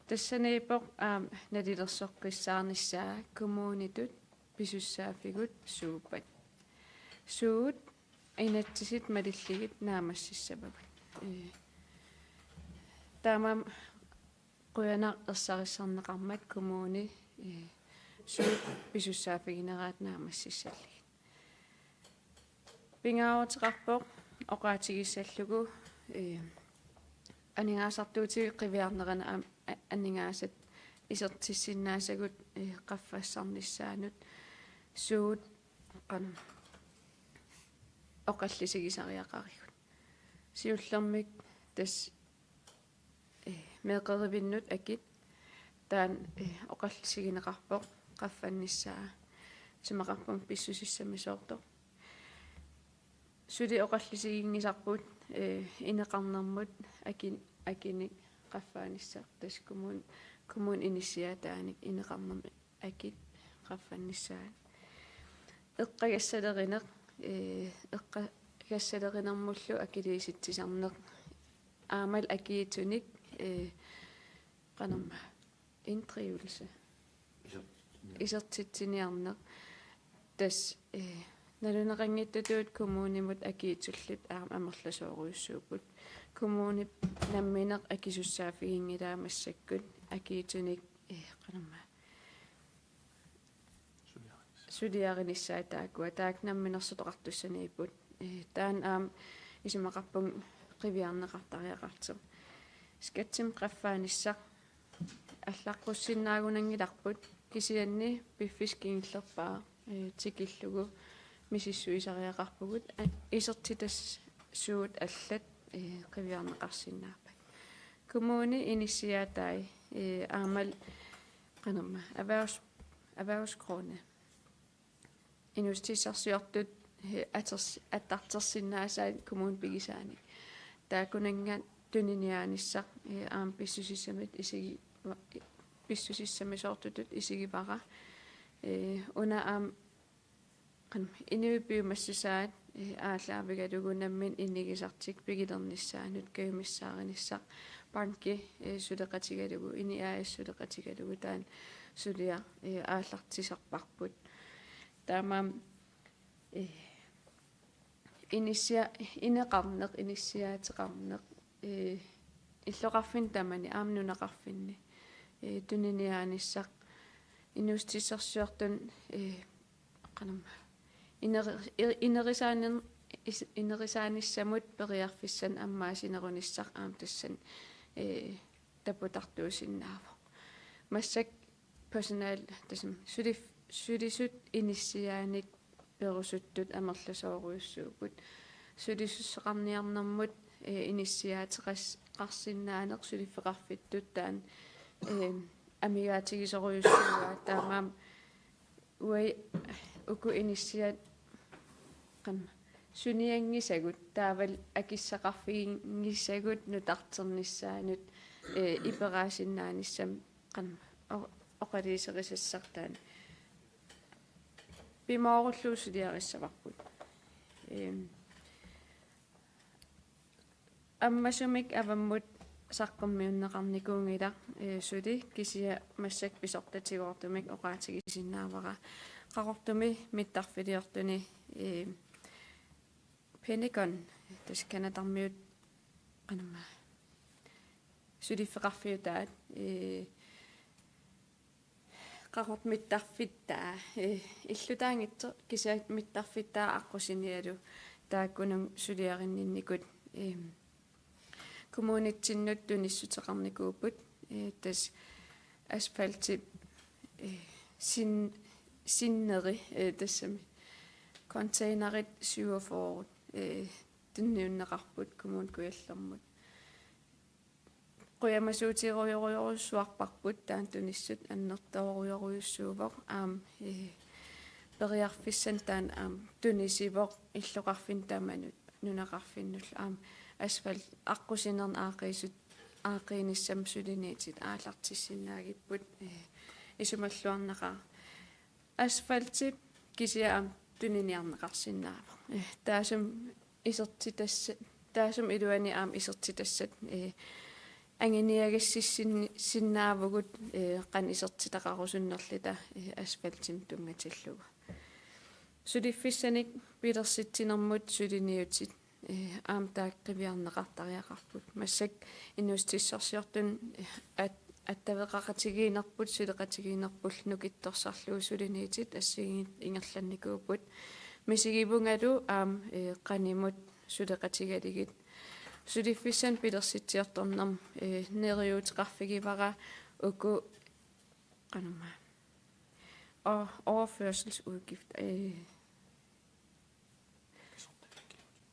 Tassaniippoq aamma nalilersoqqissaarnissaa kommunitut pisussaaffigut suuppat. Suut inatsisit malillugit naammassissavagut. Ee, taamaammat qujanaq ersarissarneqarmat kommuni, ee, suut pisussaaffigineraat naammassissallugit. Pingaaruteqarpoq oqaatigissallugu, ee, aningaasartuutigut qiviarnerani aamma a-, aningaasat isertissinnaasagut, ee, qaffassarnissaannut suut qanoq oqallisigisariaqarigut. Siullermik tassa, ee, meeqqerivinnut akit taanna, ee, oqallisigineqarpoq qaffannissaa, isumaqarpunga pissusissamisoortoq. Suli oqallisiginngisarput, ee, ineqarnermut aki-, akinik qaffaanissaq, tassa kommun-, kommunip inissiaataanik ineqarnermut akit qaffannissaat. Eqqagassalerineq, ee, eqqagassalerinermullu akiliisitsisarneq. Aammalu akiitsunik, ee, qanormaa, inddrivelse. Isertitsiniarneq. Tassa, ee, naluneqanngitsutut kommunimut akiitsullit aamma amerlasoorujussuupput. Kommunip nammineq akisussaaffiginngilaa massakkut akiitsunik, ee, qanormaa, suliarinissaat taakkua, taakku namminersutoqartussaniipput. Ee, taanna aamma isumaqarpunga qiviarneqartariaqartoq. Skatsimik qaffaanissaq allaqqussinnaagunanngilarput, kisianni piffissaq kingullerpaaq, ee, tikillugu misissuisariaqarpugut, a-, isertitat suut allat, ee, qiviarneqarsinnaappat. Kommunip inissiaatai, ee, aammalu qanormaa, erhvervs-, erhvervsgrunde. Inuussutissarsiortut, eh, aters-, attartorsinnaasaat kommunip pigisaanik. Taakkunannga tuniniaanissaq, eh, aamma pissusissamit isigi-, pissusissamisoortutut isigivara. Eh, una aamma, qanormaa, inuit piumassusaat, eh, aallaavigalugu nammineq inigisartik pigilernissaannut kajumissaarnissaq, banki, eh, suleqatigalugu, INI A/S suleqatigalugu taanna suliaq, eh, aallartisarparput. Taamaammat, eh, inissia-, ineqarneq, inissiaateqarneq, eh, illoqarfinni tamani aamma nunaqarfinni, eh, tuniniaanissaq, inuussutissarsiortunut, eh, qanormaa, ineri-, i-, inerisaanin-, is-, inerisaanissamut periarfissanik ammaasinerunissaq aamma tassani, eh, taputartuusinnaavoq. Massakkut personal, tassami sulif-, sulisut inissiaanik perusuttut amerlasoorujussuupput. Sulisussuseqarniarnermut, eh, inissiaateqas-, qarsinnaaneq suliffeqarfittut taanna, eh, amigaatigisorujussuuaat, taamaammat uagut uku inissiat, qanormaa, sunianngisagut, taavalu akissaqarfiginngisagut nutarternissaannut, eh, iperaasinnaanissamut, qanormaa, o-, oqaluuserisassartaani. Pimoorullugu suliarissavarput. Ehm, ammasumik avammut saqqummiunneqarnikuunngilaq, eh, suli kisianni massakkut pisortatigoortumik oqaatigisinnaavara Qaqortumi mittarfiliortuni, eh, Pentagon, tassa Canadarmiut, qanormaa, suliffeqarfiutaat, eh, Qaqortumi mittarfittaa, eh, illutaanngitsoq kisianni mittarfittaa aqqusinialu taakkununnga suliarinninnikut, eh, kommunitsinnut tunissuteqarnikuupput, eh, tassa asfalti, eh, sin-, sinneri, eh, tassami containerit syvogfyrre, eh, tunniunneqarput Kommune Kujallermut. Qujamasuutigorujorujussuarparput taanna tunissut, annertoorujorujussuuvoq aamma, eh, periarfissanik taanna aamma tunisivoq illoqarfinni tamanut nunaqarfinnullu aamma asfalt aqqusinernik aaqqiisut-, aaqqiinissamut suliniutit aallartissinnaagipput, eh, isumalluarnaqaaq. Asfalti kisianni aamma tuniniarneqarsinnaavoq. Eh, taassuma isertitassat, taassuma iluani aamma isertitassat, eh, anguniagassissinni-, sinnaavugut, eh, qanoq isertitaqarusunnerluta, eh, asfaltimik tunngatillugu. Suliffissanik pilersitsinermut suliniutit, eh, aamma taakku qiviarneqartariaqarput. Massakkut inuussutissarsiortunut, eh, at-, attaveqaqatigiinnerput, suleqatigiinnerpullu nukittorsarlugu suliniutit assigiinngitsut ingerlannikuupput. Misigivungalu aamma, eh, qanimut suleqatigalugit. Suliffissanik pilersitsiortornermut, eh, neriuuteqarfigivara uku, qanormaa, o-, overførselsudgift, eh,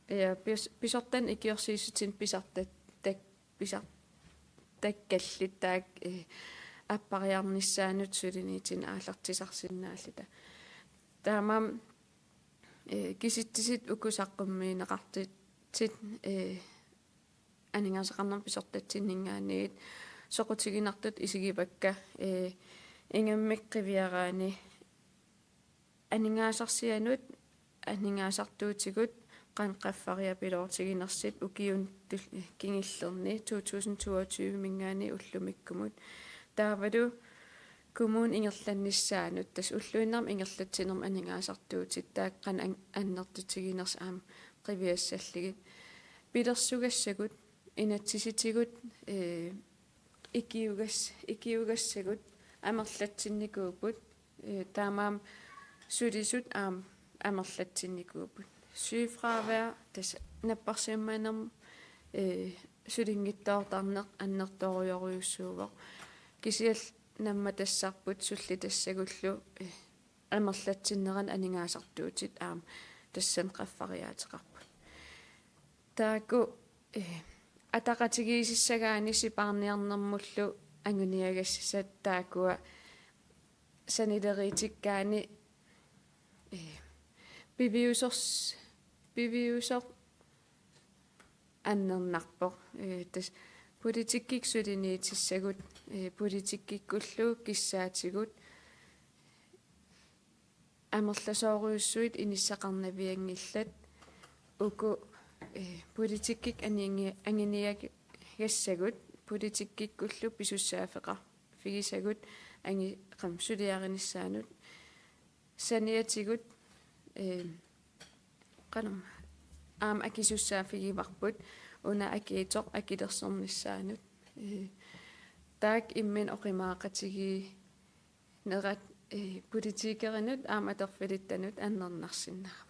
ja, pis-, pisortanit ikiorsiissutinik pisartat-, tak-, pisartakkallit taakku, eh, appariarnissaannut suliniutinik aallartisarsinnaalluta. Taamaammat, eh, kisitsisit uku saqqummiunneqartutit, eh, aningaasaqarnermut pisortatsinninngaanniit soqutiginartutut isigivakka, eh, ingammik qiviaraanni aningaasarsianut aningaasartuutigut qanoq qaffariapiloortiginersut ukiuni tul-, kingullerni to tusind toogtyve-minngaanniit ullumikkumut. Taavalu kommunip ingerlannissaanut, tassa ulluinnarni ingerlatsinermi aningaasartuutit, taakku qanoq an-, annertutiginersut aamma qiviassallugit. Pilersugassagut, inatsisitigut, eh, ikiugas-, ikiugassagut amerlatsinnikuupput, eh, taamaammat sulisut aamma amerlatsinnikuupput. Sygefravær, tassa napparsimmavimmi, eh, sulinngitsoortarneq annertoorujorujussuuvoq. Kisianni nammatassarput sullitassagullu, eh, amerlatsinnerannut aningaasartuutit aamma tassani qaffariaateqarput. Taakku, eh, ataqatigiississagaanni sipaarniarnermullu anguniagassasut taakkua sanileriutikkaanni, eh, piviusors-, piviusoq annernarpoq. Eh, tassa politikkikkut suliniutissagut, eh, politikkikkullu kissaatigut amerlasoorujussuit inissaqarnavianngillat, uku, eh, politikkikkut angi-, anguniagassagut, politikkikkullu pisussaaffeqarfigisagut angi-, qam-, suliarinissaannut saniatigut, eh, qanormaa, aamma akisussaaffigivarput, una akiitsoq akilersornissaanut. Eh, taakku imminnut oqimaaqatigiinnerat, eh, politikerinut aamma atorfilittanut annernarsinnaavoq.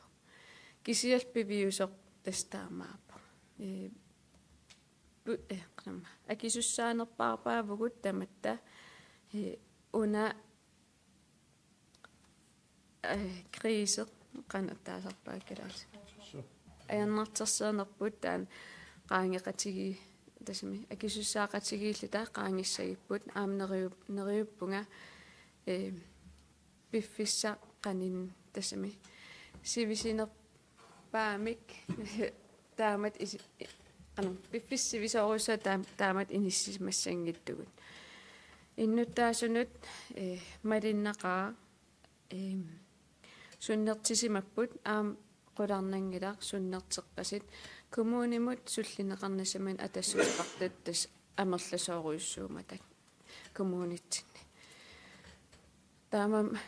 Kisianni piviusoq tassa taamaappoq. Eh, pu-, eh, qanormaa, akisussaanerpaarpaavugut tamatta, eh, una, eh, krise, qanoq taasarpaat kalaallisut. Suu. Ajornartorsiornerput taanna qaangeqatigi-, tassami akisussaaqatigiilluta qaangissagipput, aamma neriup-, neriuppunga, eh, piffissaq qanin-, tassami sivisuner-, paamik taamatut isi-, qanoq, piffissaq sivisoorujussuaq taam-, taamatut inissisimassanngitsugut. Innuttaasunut, eh, malunnaqaaq, eh, sunnertisimapput aamma qularnanngilaq sunnerteqqasut, kommunimut sullinneqarnissaminut atassuteqartut tassa amerlasoorujussuummatigit kommunitsinni. Taamaammat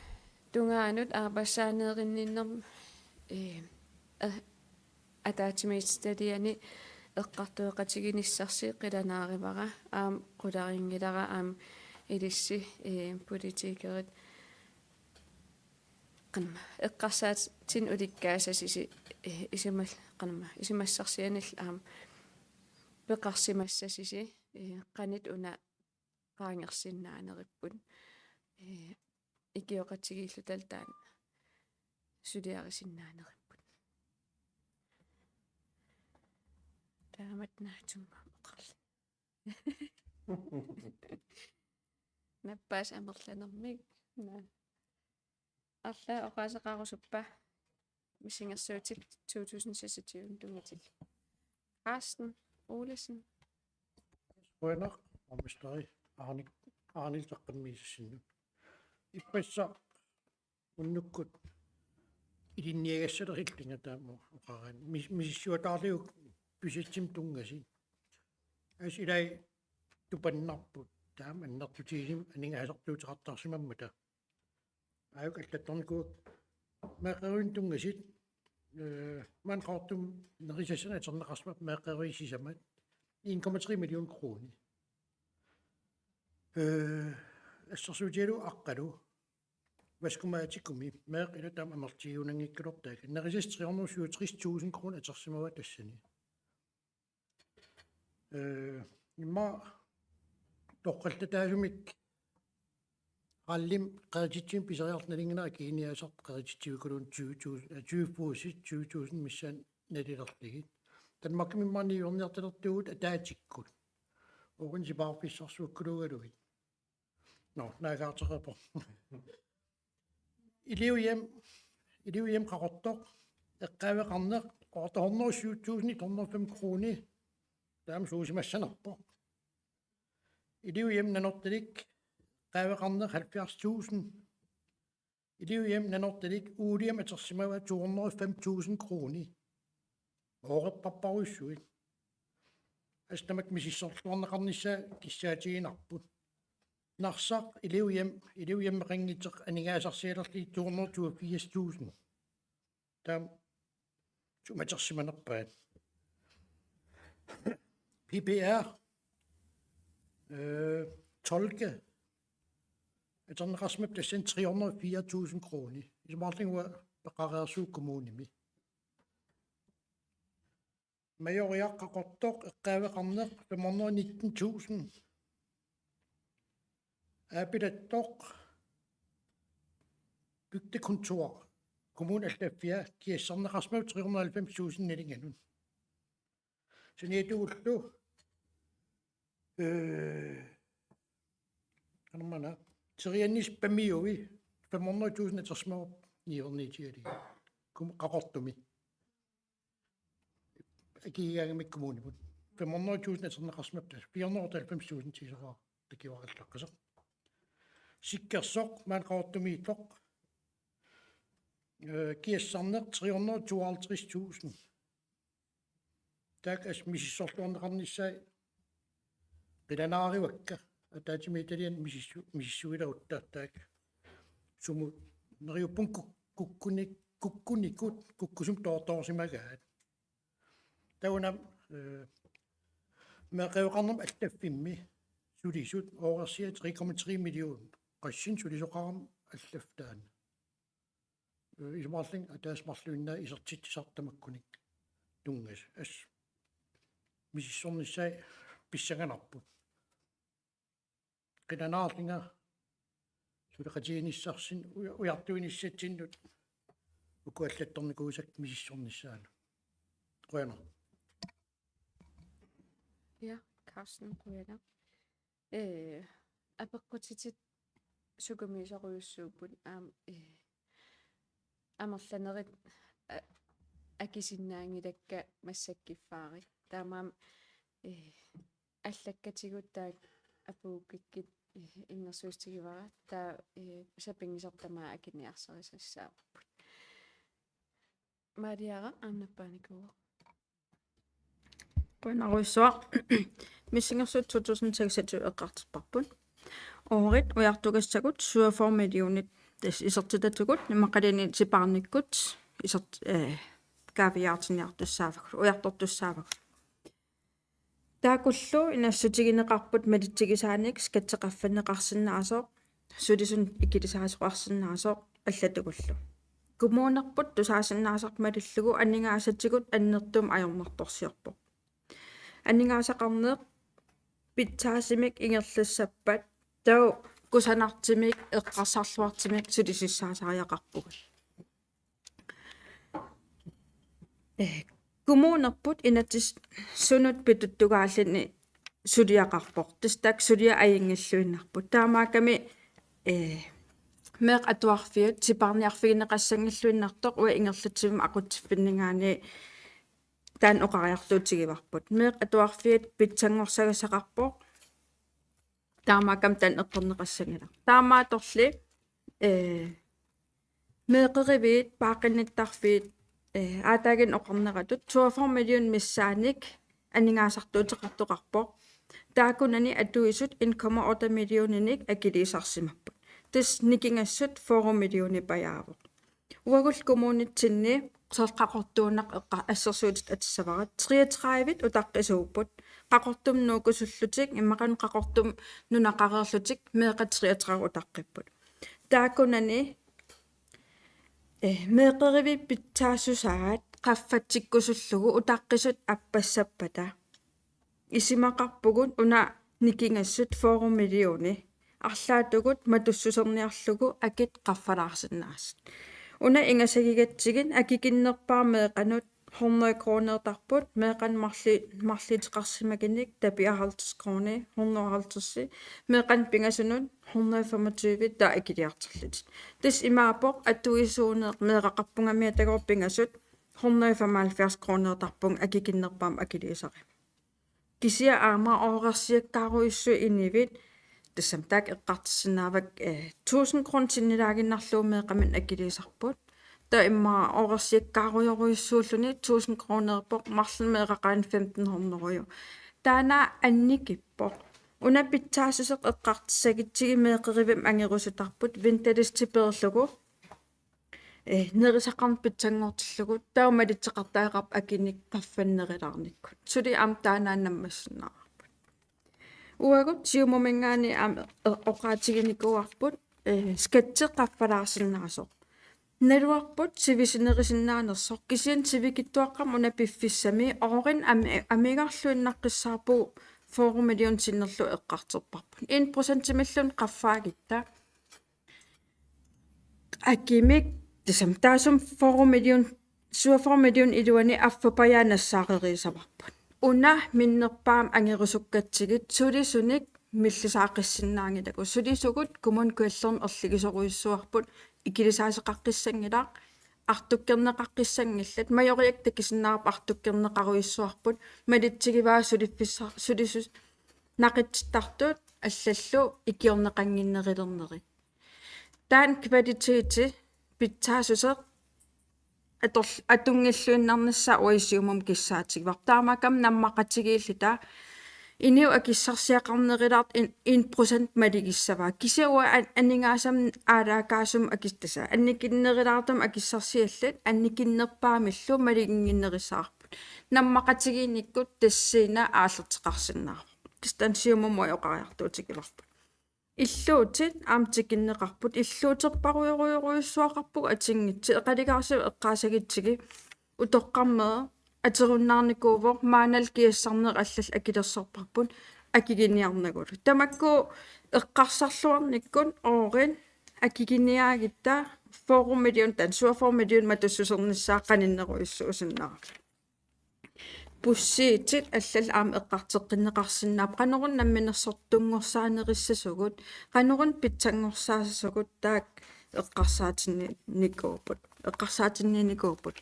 tungaanut aappassaaneerinninnerm, ee, eh, ataatsimiititaliani eqqartueqatiginissarsi qilanaarivara, aamma qularinngilaq aamma ilissi, ee, politikerit qanma eqqarsaatitsinnut ulikkaasassi, ee, isumal-, qanma isumassarsianillu aamma peqarsimassassi, ee, qanoq una qaangersinnaaneripput, ee, ikioqatigiilluta taanna suliarisinnaanerput. Taamatut naatsunnguamik oqarlunga. Nappaasut amerlanermik. Naa. Arlaat oqaaseqarusuppa missingersuutit to tusind seksogtyve tunngatillugu. Carsten Olesen. Qujanaq, borgmesteri Arne, Arne Saqqammiisassinnut. Ippassaq unnukkut ilinniagassalerillunga taama oqarani. Mis-, misissuataarlugu budgetsimut tunngasut. Assut ilai tupannarput taama annertutigisumik aningaasartuuteqartarsimammata. Aajuku allattornikuuakka meeqqerivinni tunngasut, ee, maani Qaqortumi nerisassanik atorneqarsimapput meeqqeriviit sisamat en komma tre million kroner. Ee, assersuutigalugu aqqalu Vaskematikumi meeqqat ila taama amerlatigiunanngikkaluartut taakku. Nerisassat tre hundrede syvogtres tusind kroner atorsimavaat tassani. Ee, immaqa toqqallataasumik rallimik qerititsimik pisariarluta nalunngilara akiliiniaasartut qerititsivikkuluunniit tyve tusind, ee, tyve fuusit, tyve tusind missaanni nalilerlugit. Danmarkimi immaqa niuerniartalertuuvugut ataatsikkut. Uagut sipaarfissarsuakkuluugalugit. Nå, naaggaarteqarpoq. Elev Hjem, Elev Hjem Qaqortoq, eqqaaveqarneq otte hundrede syv tusind et hundrede og fem kroner. Taama suusimassanerpoq. Elev Hjem Nanortalik, eqqaaveqarneq halvfjerds tusind. Elev Hjem Nanortalik Uliam atorsimavaat to hundrede og fem tusind kroner. Oorerpapparujussuit. Assut tamatta misissorluarneqarnissaa kissaatiginarput. Narsaq Elev Hjem, Elev Hjemeqanngitsoq aningaasarsialerlugit to hundrede toogfirs tusind. Taama sumut atorsimanerpaat? P P R, øh, tolke atorneqarsimapput tassani tre hundrede og fire tusind kroner. Isumaqarlunga uanga peqareersuuvoq kommunimi. Majoriaq Qaqortoq, eqqaaveqarneq fem hundrede og nitten tusind. Aapilattoq bygdekontor, kommunip allaffia, kiassarneqarsimapput tre hundrede og halvfems tusind nalinganut. Saniatigut, øh, qanormaana, teriannis pamiui fem hundrede tusind atorsimavoq niuerniutigalugu. Kom-, Qaqortumi. Akigigaangamikku kommunimut. Fem hundrede tusind atorneqarsimapput, fire hundrede og halvfems tusind tiisoqaaq takivarallaqqisoq. Sikkersoq maani Qaqortumiittoq. Øh, kiassarneq tre hundrede og tooghalvtreds tusind. Taakku assut misissorluarneqarnissaat qilanaarivakka. Ataatsimiititaliani misissu-, misissuilerutta taakku. Sumut neriuppunga kuk-, kukkuni-, kukkunikut, kukkusumik toortoorsimagaat. Taava una, øh, meeqqaveqarnermut allaffimmi sulisut oorersiat tre komma tre million. Qassinik sulisoqarami allaffik taanna. Øh, isumaqarlunga ataaseq marluinnaat isertitsisartut tamakkununnga tunngasut. Assut misissornissaat pissanganarpoq. Qilanaarlunga suleqatigiinnissarsinnut uja-, ujartuinissatsinnut uku allattornikuusakka misissornissaannut. Qujanaq. Ja, Carsten, qujanaq. Ee, apeqqutitit sukumiisorujussuupput aamma, ee, amerlanerit a-, akisinnaanngilakka massakkut kiffaariit. Taamaammat, ee, allakkatigut taakku apuukkikkit, ee, innersuussutigivara, taava, ee, sapinngisaq tamaat akiniarsarisassaavarput. Mariara aamma nappaanikuuvoq. Qujanarujussuaq. Missingersuut to tusind seksogtyve eqqartorparput. Oorit ujartugassagut syvogfyrre millionit, tassa isertitatugut, imaluunniit sipaarnikkut isert-, eh, kaaviiaartinniartussaavagut, ujartortussaavagut. Taakkulu inassutigineqarput malitsigisaanik skatteqarfanneqarsinnaasoq, sulisunut ikilisaasoqarsinnaasoq allatugullu. Kommunerput tusaasinnaasarput malillugu aningaasatigut annertuumik ajornartorsiorpoq. Aningaasaqarneq pitsaasumik ingerlassappat taava kusanartumik eqqarsarluartumik sulisussaasariaqarpugut. Eh, kommunerput inatsisunut pituttugaalluni suliaqarpoq. Tassa taakku suliat ajunngilluinnarput. Taamaakkami, eh, meeqqat atuarfiat sipaarniarfigineqassanngilluinnartoq uanga ingerlatsivimmi aqutsiffinninngaanniit taanna oqariartuutigivarput. Meeqqat atuarfiat pitsanngorsagassaqarpoq. Taamaakkami taanna eqqorneqassanngilaq. Taamaattorli, eh, meeqqeriviit, paaqqinnittarfiit, eh, aataaginnaq oqarneratut syvogfyrre million missaannik aningaasartuuteqartoqarpoq. Taakkunani atuisut en komma otte millioninik akiliisarsimapput. Tassa nikingassut fyrre millionipajaavoq. Uagullu kommunitsinni Qeqertarsuaq eqqa-, assersuutitut atussavara, treogtredive utaqqisuupput. Qaqortumut nuukkusullutik, imaluunniit Qaqortumi nunaqareerlutik meeqqat treogtredive utaqqipput. Taakkunani, eh, meeqqeriviit pitsaassusaat qaffatsikkusullugu utaqqisut appassappata isumaqarpugut una nikingassut fyrre millioni, arlaatigut matussuserniarlugu akit qaffalaarsinnaasut. Una ingasagigatsigit akikinnerpaaq meeqqanut hundrede kronertarput, meeqqanut marli-, marluuteqarsimagunik tapiat halvtreds kroner, hundrede og halvtreds, meeqqanut pingasunut hundrede og femogtyve, taava akiliartorlutik. Tassa imaappoq atuisuuneq meeraqarpunga, miatagor pingasut hundrede og femoghalvfjerds kronertarpunga akikinnerpaamik akiliisarama. Kisianni aamma oqarsiakkaarujussuit inuit, tassami taakku eqqartussinnaavagut, eh, tusind kroner sinnilaaginnarlugu meeqqaminnik akiliisarput. Taava immaqa oqarsiakkaarujorujussuulluni tusind kronerpoq, marlunnik meeraqaanni femten hundrede. Taanna annikippoq. Una pitsaassuseq eqqartussagutsigit meeqqerivimmi angerusutarput, ventelistepeerlugu, eh, nerisaqarneq pitsanngortillugu, taava malitseqartariaqarpoq akinik qaffannerulaarnikkut. Suli aamma taanna naammassinnaavarput. Uagut Siumuminngaanniit aamma, eh, oqaatiginikuuarput, eh, skatte qaffalaarsinnaasoq. Naluarput sivisunerisinnaanersoq, kisianni sivikitsuaqqamik una piffissami oorit ami-, amigarluinnaqqissaarpugut, fyrre million sinnerlugu eqqartorparput. En procentimilluunniit qaffaagutta. Akimik, tassami taassuma fyrre million, syvogfyrre million iluani affapajaa nassaarerusavarput. Una minnerpaamik angerusukkatsigit sulisunik millisaaqqissinnaanngilagut. Sulisugut Kommune Kujallermi erligisorujussuarput, ikilisaasoqaqqissanngilaq, artukkerneqaqqissanngillat, majoriakkat takusinnaavarput artukkerneqarujussuarput, malitsigivaa suliffissa-, sulisu-, naqitsittartut allallu ikiorneqannginnerulerneri. Taanna kvaliteti pitsaassuseq ator-, atunngilluinnarnissaa uagut Siumumi kissaatigaarput. Taamaakkami nammaqatigiilluta inuit akissarsiaqarnerulaartut en, en procent malugissavaa. Kisianni uanga an-, aningaasanik aalaakaasumik akis-, tassa annikinnerulaartumik akissarsialluta annikinnerpaamillu maluginnginnerussavarput. Nammaqatigiinnikkut tassuuna aallarteqarsinnaavoq. Tassa taanna Siumumi oqariartuutigaarput. Illuutit aamma tikinneqarput, illuuterparujorujorujussuaqarpugut atunngitsunik, eqalugaarsiuk eqqaasagutsigit utoqqarmeeq atorunnaarnikuuvoq, maannalu kiassarneq allallu akilersorparput akiginiarnagulu. Tamakku eqqarsarluarnikkut oorit akiginiaagutta fyrre million, taanna syvogfyrre million matussusernissaa qaninnerujussuusinnaavoq. Pussiutit allallu aamma eqqartoqqinneqarsinnaapput, qanoruna namminersortunngorsaanerussaasugut, qanoruna pitsanngorsaassaasugut, taakku eqqarsaatinninnikuupput, eqqarsaatinnikuupput.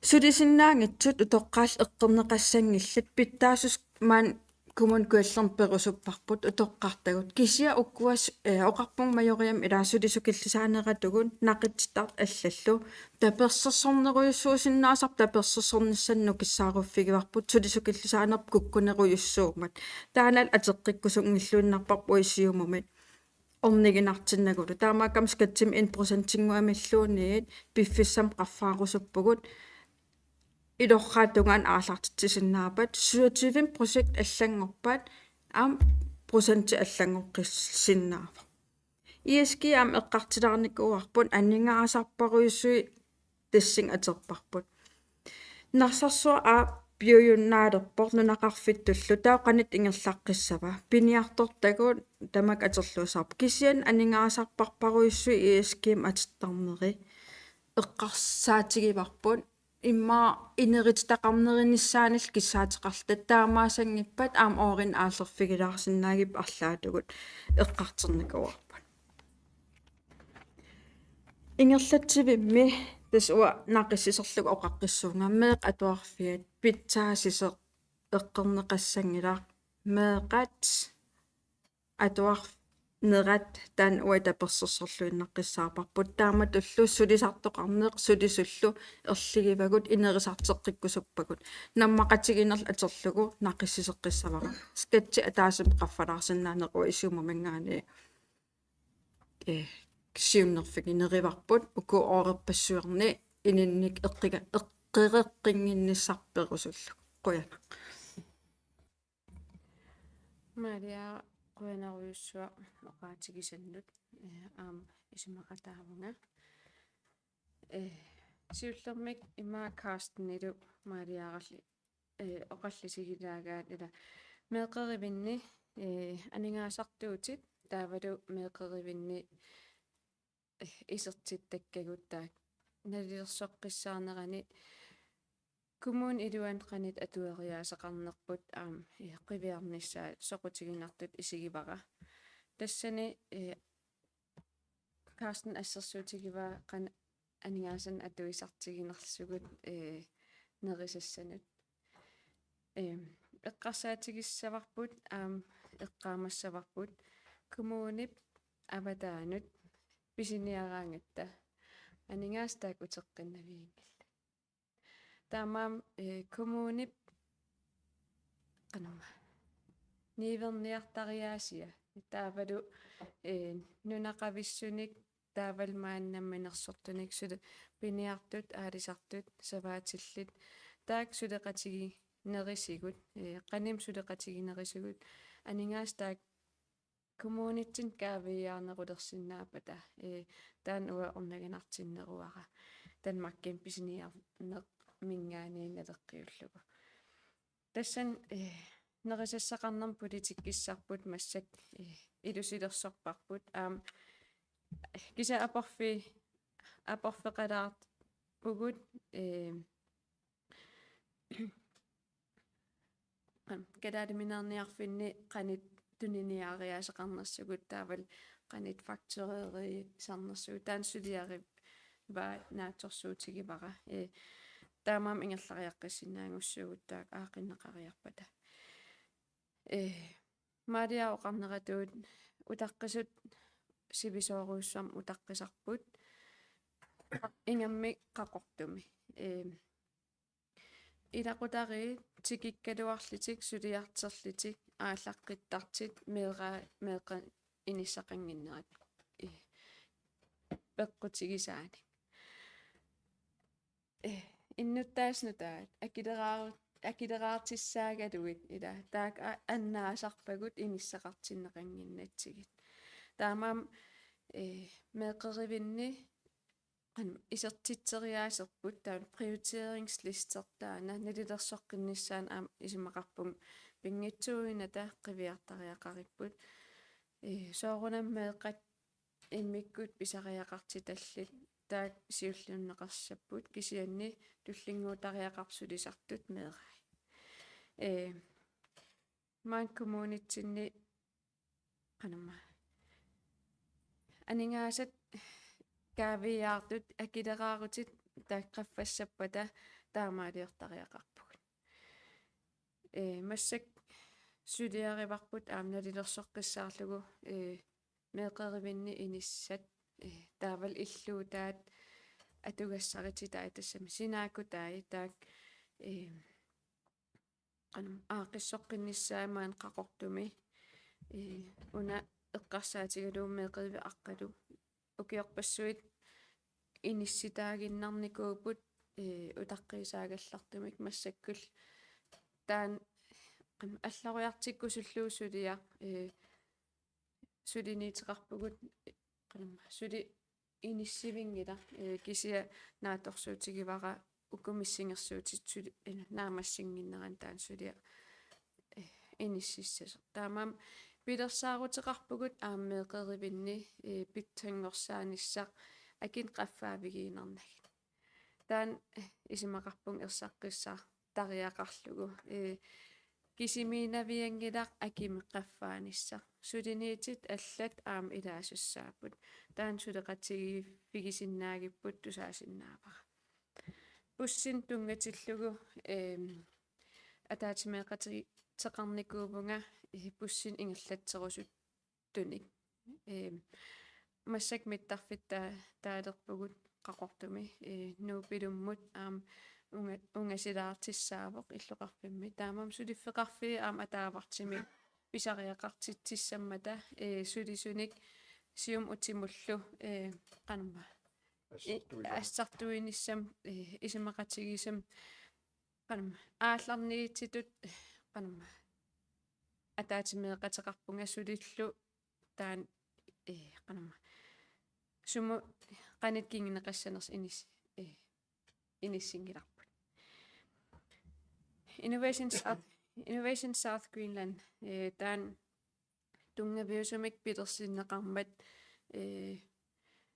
Sulisinnaanngitsut utoqqaallu eqqorneqassanngillat, pitsaassuseq maani Kommune Kujallermi perusupparput utoqqartagut. Kisianni ukua s-, eh, oqarpunga Majoriami ilaa sulisukillisaaneratugut naqitsittartut allallu. Tapersersornerujussuusinnaasarput tapersersornissaannut nukissaaruffigivarput sulisukillisaanerput kukkunerujussuummat. Taannalu ateqqikkusunngilluinnarparput uagut Siumumi orniginartinnagulu. Taamaakkami skattimik en procentinnguamilluunniit piffissami qaffaarusuppugut. Ilorraap tungaanut aallartitsisinnaavat syvogtyve procent allanngorpat aamma procenti allanngoqqissinnaavoq. I S G aamma eqqartulaarnikuuarput aningaasarparujussuit tassani atorparput. Narsarsuaq aap piujunnaalerpoq nunaqarfittullu taava qanoq ingerlaqqissava. Piniartortagut tamakku atorluassavarput. Kisianni aningaasarparparujussuit I S G-mi atittarneri eqqarsaatigivarput. Immaqa inerititaqarnerinissaanillu kissaateqarluta taamaasanngippat aamma oorinnut aallerfigilaarsinnaagivut arlaatigut eqqartornikuuarput. Ingerlatsivimmi tassa uanga naqissisorlugu oqaqqissuunga meeqqat atuarfiat pitsaasuseq eqqorneqassanngilaq meeqqat atuarnerat taanna uagut tapersersorluinnaqqissaarparput taamatullu sulisartoqarneq sulisullu erligivagut inerisarteqqikkusuppagut nammaqatigiinnerlu atorlugu naqissisoqqissavara. Skattit ataaseq qaffalaarsinnaaneq uagut Siumuminngaanniit eh, siunnerfigineruarput uku oorerpassuarni ininnik eqqiga-, eqqigeqqinnginnissarput perusullugu. Qujanaq. Maria, qujanarujussuaq oqaatigisannut, eh, aamma isumaqataavunga. Eh, siullermik immaqa Carstenilu Mariaralli eh, oqallisigilaagaat ila meeqqerivinni, eh, aningaasartuutit taavalu meeqqerivinni, eh, isertittakkagut taakku nalilersoqqissaarnerani kommunip iluani qanoq atueriaaseqarnerput aamma, eh, qiviarnissaat soqutiginartutut isigivara. Tassani, eh, Carsten assersuutigivaa qanoq aningaasanik atuisartiginersugut, eh, nerisassanut. Eh, eqqarsaatigissavavut aamma eqqaamassavarput kommunip avataanut pisiniaraangatta aningaasat taakku uteqqinnavianngillat. Taamaammat, eh, kommunip qanormaa niuerniartariaasia taavalu, eh, nunaqavissunik taavalu maani namminersortunik suli piniartut, aalisartut, savaatillit taakku suleqatiginerisigut, eh, qanimut suleqatiginerisigut aningaasat taakku kommunitsinni kaaviiaarnerulersinnaappata, eh, taanna uanga orniginartinneruara Danmarkimi pisiniarnerminngaanniit naleqqiullugu. Tassani, eh, nerisassaqarnermut politikkissarput massakkut, eh, ilusilersorparput aamma, eh, kisianni aporfi-, aporfeqalaarpugut, eh, kalaaliminerniarfinni qanoq tuniniaariaaseqarnersugut taavalu qanoq faktureerisarnersugut taanna suliarivaa naatsorsuutigivara. Eh, taamaammat ingerlariaqqissinnaanngussuugut taakku aaqqinneqariarpata. Eh, Maria oqarneratuut utaqqisut sivisoorujussuarmik utaqqisarput ingammik Qaqortumi. Eh, ilaqutariit tikikkaluarlutik suliartorlutik aallaqqittartut meeraa-, meeqqat inissaqannginnerat, eh, peqqutigisaanik. Eh, innuttaasut nutaat akileraaru-, akileraartussaagaluit ila taakku a-, annaasarpagut inissaqartinneqannginnatsigit. Taamaammat, eh, meeqqerivinni qanoq isertitseriaaserput taanna prioriteringslister taanna nalilersoqqinnissaanut aamma isumaqarpunga pinngitsuuinnata qiviartariaqaripput. Eh, soorunami meeqqat immikkut pisariaqartitallit taakku siulliunneqassapput kisianni tullinnguutariaqarput sulisartut meerai. Eh, maani kommunitsinni qanormaa aningaasat kaaviiaartut akileraarutit taakku qaffassappata taamaaliortariaqarpugut. Eh, massakkut suliarivarput aamma nalilersoqqissaarlugu, ee, meeqqerivinni inissat, ee, taavalu illuutaat atugassarititaat tassami sinaakkutai taakku, ee, qanum aaqqissoqqinnissaat maani Qaqortumi, ee, una eqqarsaatigalugu meeqqerivik aqqalu ukiorpassuit inissitaaginnarnikuupput, ee, utaqqiisaagallartumik massakkullu. Taanna qanum alloriartikkusullugu suliaq, ee, suliniuteqarpugut, qanum suli inissivinngilaq, ee, kisianni naatsorsuutigivara uku missingersuutit suli, ee, naammassinnginneranni taanna suliaq, ee, inississasoq. Taamaammat pilersaaruteqarpugut aamma meeqqerivinni, ee, pitsanngorsaanissaa akinik qaffaavigiinnarnagit. Taanna, ee, isumaqarpunga ersaqqissaartariaqarlugu. Ee, kisimiinnavianngilaq akimik qaffaanissaq. Suliniutit allat aamma ilaasussaapput. Taanna suleqatigiiffigisinnaagipput tusaasinnaavara. Bussinik tunngatillugu, eem, ataatsimeeqateqarnikuuvunga, ee, bussinik ingerlatserusuttunik. Eem, massakkut mittarfittaataalerpugut Qaqortumi, ee, Nuup ilummut aamma unga-, ungasilaartussaavoq illoqarfimmi. Taamaammat suliffeqarfiit aamma ataavartumik pisariaqartitsissammata, ee, sulisunik siumut utimullu, ee, qanormaa, i-, assartuinissamut, assartuinissamut, ee, isumaqatigiissamut, qanormaa, aallarniutitut, ee, qanormaa, ataatsimeeqateqarpunga sulillu taanna, ee, qanormaa, sumut qanoq kinguneqassanersoq inis-, ee, inissinngilarput. Innovation South, Innovation South Greenland, ee, taanna tunngaviusumik pilersinneqarmat, ee,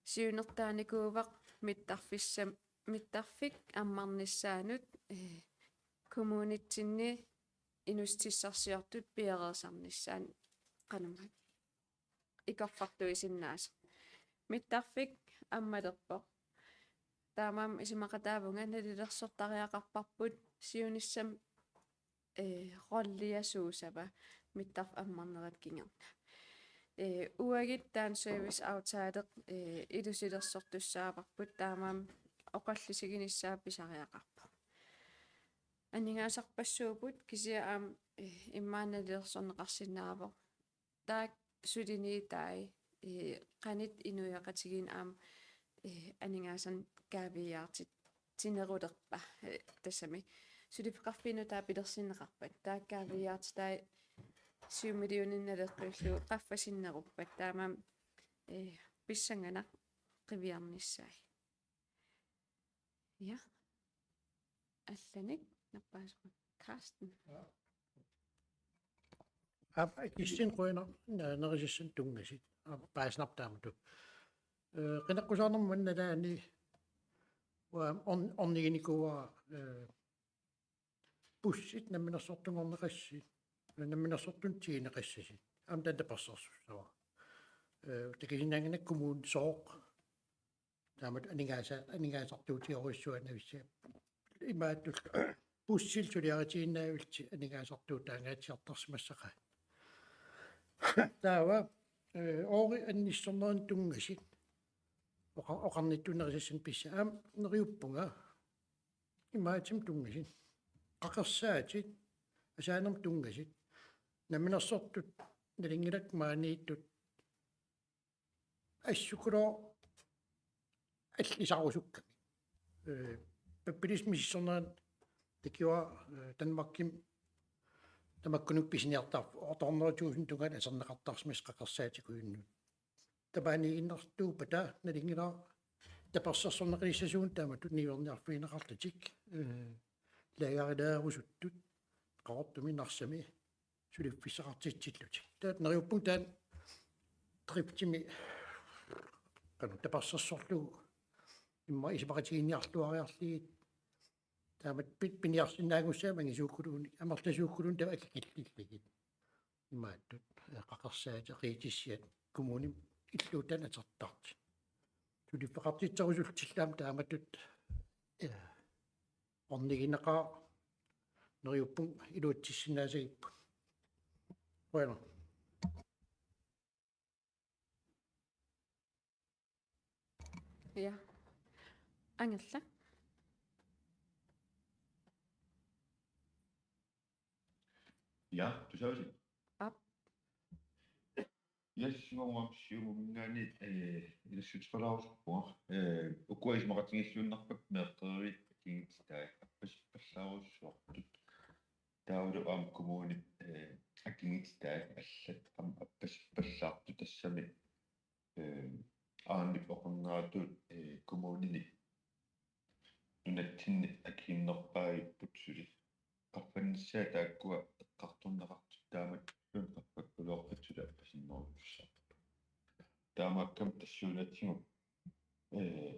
siunertaanikuuvoq mittarfissam-, mittarfik ammarnissaanut, ee, kommunitsinni inuussutissarsiortut piareersarnissaannut, qanormaa, ikorfartuisinnaasoq. Mittarfik ammalerpoq. Taamaammat isumaqataavunga nalilersortariaqarparput siunissami, ee, rolliasuusava mittarfik ammarnerata kingorna. Ee, uagut taanna serviceaftale, ee, ilusilersortussaavarput, taamaammat oqallisiginissaa pisariaqarpoq. Aningaasarpassuupput kisianni aamma, ee, immaqa nalilersorneqarsinnaavoq. Taakku suliniutai, ee, qanoq inuiaqatigiinni aamma, ee, aningaasanik kaaviiaartitsinerulerpa, ee, tassami suliffeqarfiit nutaat pilersinneqarpat. Taakku kaaviiaartitai syv millioninut naleqqiullugu qaffasinneruppat. Taamaammat, ee, pissanganaq qiviarnissaat. Ja. Allanik nappaasera. Carsten. Aap, kisianni qujanaq, na-, nerisassanut tunngasut. Aap, paasinarpoq taamatut. Ee, qineqqusaarnermut nalaani uanga orn-, orniginikuuara, ee, bussit namminersortunngorneqassapput, namminersortunut tiguneqassasut. Aamma taanna tapersersussavara. Ee, takusinnaannginnakku kommuni sooq taamatut aningaasa-, aningaasartuutigerujussuaq navissapput. Imaattut bussillu suliaritigiinnavillutik aningaasartuutaangaatsiartarsimassaqaat. Taava, ee, oori annissornerani tunngasut. Oqa-, oqarnittut nerisassanut pissutsit aamma neriuppunga. Imaattumik tunngasut. Qaqersaatit asaanermut tunngasut. Namminersortut nalunngilaat maaniittut assukulooq allisarusukkamik. Ee, pappialassuaq misissornerani takuara, ee, Danmarkimi tamakkununnga pisiniartarpoq otte hundrede tusind tungaanut aserneqartarsimasoq qaqersaatikkujunnut. Tamaaniiginnartuuppata nalunngilara tapersersorneqalissasuunik taamatut niuerniarfigineqarlutik, ee, lagerilaarusuttut Qaqortumi Narsami suliffissaqartitsillutik. Taava neriuppunga taanna driftimi qanoq tapersersorlugu immaqa isumaqatigiinniarluariarlugit taamatut pi-, piniarsinnaanngussaammat angisuukkuluunniit, amerlasuukkuluunniit taava akikillillugit. Imaattut, ee, qaqersaatit aqiitissiat kommunimi illuutaanik atortartut. Suliffeqartitserusullutillu aamma taamatut, ee, ornigineqaaq, neriuppunga iluatsissinnaasagipput. Qujanaq. Ja. Angerla. Ja, du sagde det. Op. Jeg synes, om Siumumingaanniit, eh, ilassutipalaarusuppunga. Eh, ukua isumaqatigiilluinnarpakka meeqqeriviit akigititai appasippallaarujussuartut. Taavalu aamma kommunip, eh, akigititai allat aamma appasippallaartut tassami, eh, aanip oqarneratut, eh, kommunini nunatsinni akikinnerpaajupput suli. Qaffannissaa taakkua eqqartorneqartut taamatulluunniit qaffakkaluarpat suli appasinnerujussuussapput. Taamaakkami tassuunatsigut, eh,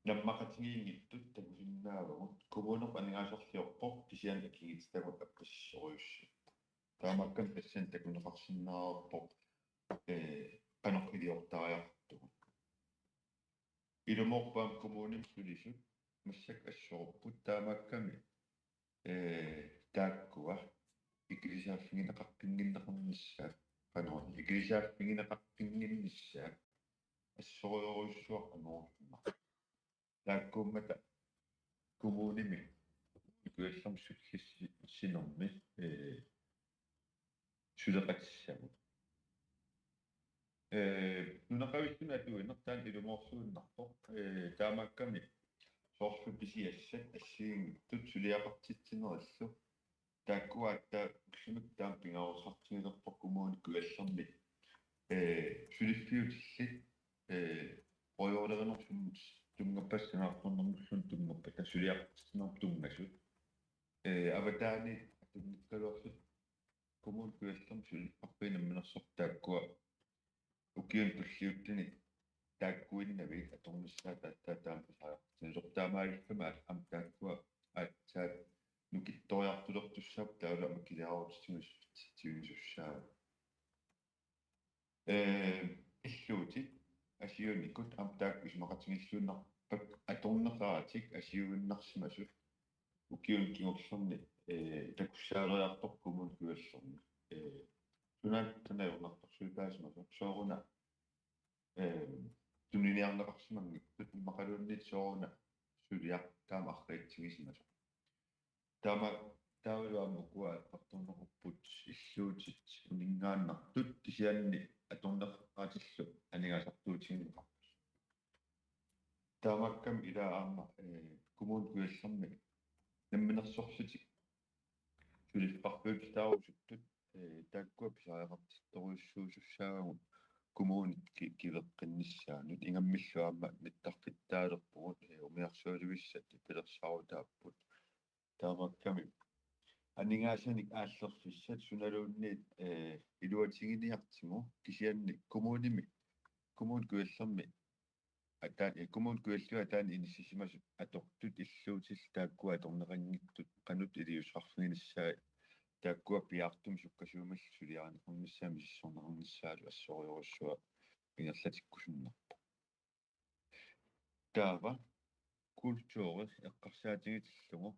nammaqatigiinngitsut takusinnaavagut kommunerput aningaasarliorpoq kisianni akigititagut appasissorujussuupput. Taamaakkami tassani takuneqarsinnaavarput, eh, qanoq iliortariaqartugut. Ilumoorpoq aamma kommunimi sulisut massakkut assorupput taamaakkami, eh, taakkua ikilisaaffigineqarfinnginneqarnissaat, qanoq ikilisaaffigineqarfinnginnissaat assorujorujussuaq amorusunnarpoq. Taakkuummata kommunimi kujallermi sullissinermi, eh, suleqatissagut. Eh, nunaqavissuni atuineq taanna ilumoorsuinnarpoq. Eh, taamaakkami soorlu pisiassat assigiinngitsut suliaqartitsinerillu. Taakkua aatsaat ullumikkut taama pingaaruteqartigilerpoq kommuni kujallermi, eh, suliffiutillit, eh, orjorlerinermut tunngappata sanaartornermulluunniit tunngappata suliaqartitsinermut tunngasut. Eh, avataaniit atunngikkaluarlutik kommuni kujallermi suliffeqarfiit namminersortut taakkua ukiuni tulliuttuni taakkuinnavik atornissaat aatsaat taama pisariaqartitsineq. Taamaalilluni aamma taakkua aatsaat nukittoriartulertussaapput taavalu aamma kiliarutsitsimisussaapput. Eh, illuutit asiunikut aamma taakku isumaqatigiilluinnarpakka atorneqaratik asiuinnarsimasut ukiuni kingullerni, eh, takussaaleriartorpoq kommuni kujallermi. Eh, sunaana ajornartorsiutaasimasoq sooruna, eh, tuniniarneqarsimanngitsut immaqaluunniit sooruna suliaq taama arriitsigisimasoq. Taama taavalu aamma ukua eqqartorneqarput illuutit uninngaannartut kisianni atorneqaratillu aningaasartuutigineqarput. Taamaakkami ila aamma, eh, kommuni kujallermi namminersorlutik suliffeqarfiutitaarusuttut, eh, taakkua pisariaqartittorujussuusussaavagut kommunit ki-, kiveqqinnissaannut ingammillu aamma nittarfittaalerpugut, eh, umiarsualivissat pilersaarutaapput. Taamaakkami aningaasanik aallerfissat sunaluunniit, eh, iluatiginiartigu kisianni kommunimi, kommuni kujallermi ataan, eh, kommuni kujalliup ataani inissisimasut atortut illuutillu taakkua atorneqanngitsut qanoq iliuuseqarfiginissaat taakkua piaartumik sukkasuumillu suliarineqarnissaat misissorneqarnissaalu assorujorujussuaq ingerlatikkusunnarpoq. Taava kulturi eqqarsaatigitillugu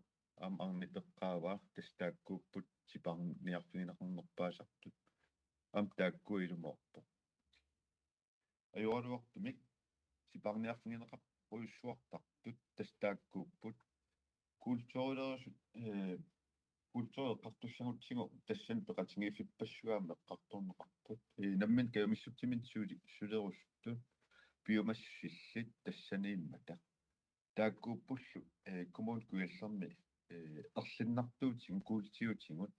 aamma arnat eqqaavaa tassa taakkuupput sipaarniarfigineqarnerpaasartut. Aamma taakku ilumoorpoq. Ajoraluartumik sipaarniarfigineqarujussuartartut tassa taakkuupput. Kulturilerisut, eh, kulturi eqqartussagutsigu tassani peqatigiiffippassuit aamma eqqartorneqarput. Eh, nammineq kajumissutsiminnik suli-, sulerusuttut, piumassusillit tassaniimmata. Taakkuuppullu, eh, kommuni kujallermi, eh, erlinnartuutigut, kuultiutigut,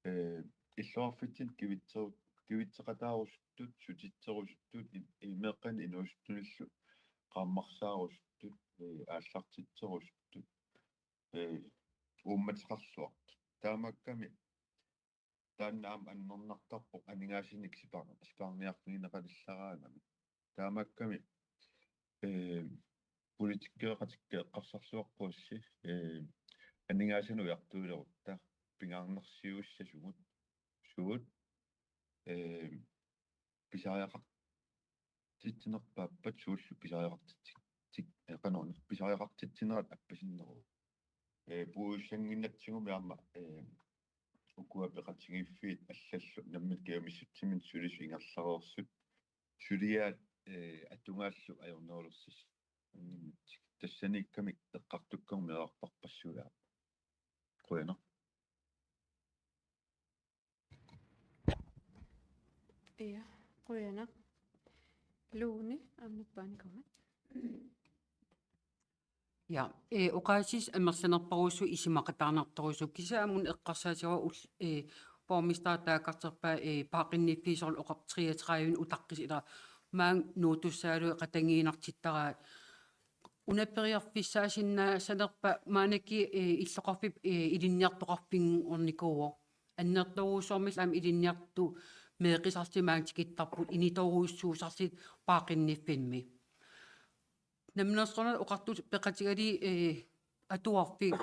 eh, illoqarfitsinni kivitseru-, kivitseqataarusuttut, sutitserusuttut, i-, i-, meeqqanut inuusuttunillu qaammarsaarusuttut, eh, aallartitserusuttut, eh, uummateqarluartut. Taamaakkami taanna aamma annernartarpoq aningaasanik sipar-, sipaarniarfigineqalillaraangami. Taamaakkami, eh, politikkeqatikka eqqarsarluarpassi, eh, aningaasanik ujartuilerutta pingaarnersiuissasugut suut, eh, pisariaqartitsinerpaappat suullu pisariaqartitsi-, tik-, eh, qanoruna, pisariaqartitsinerat appasinneruvoq. Eh, puigussannginnatsigumi aamma, eh, ukua peqatigiiffiit allallu nammineq kajumissutsiminnik sulisut ingerlareersut suliaat, eh, atugaallu ajornerulersisut. Tassaniikkamik eqqartukkagut meerarpassuit. Qujanaq. Ja, qujanaq. Lone, aamma nappaanikuummat. Ja, eh, oqaasii amerlanerparusup isumaqataanartorusup kisianni aamma eqqarsaatigaara ul-, eh, borgmester taakkartorpaa, eh, paaqinniffiit soorlu oqarpoq treogtredive utaqqisut ilaa maanga nuuttussaalu qatangiinnartittaraat. Una periarfissaasinnaasalerpa maannakkut, eh, illoqarfiup, eh, ilinniartoqarfinnguarnikuuvoq. Annertoorujussuarmillu aamma ilinniartut meeqqisartut maanga tikittarput initoorujussuusarlutik paaqinniffimmi. Namminersornermut oqartut peqatigalugit, eh, atuarfik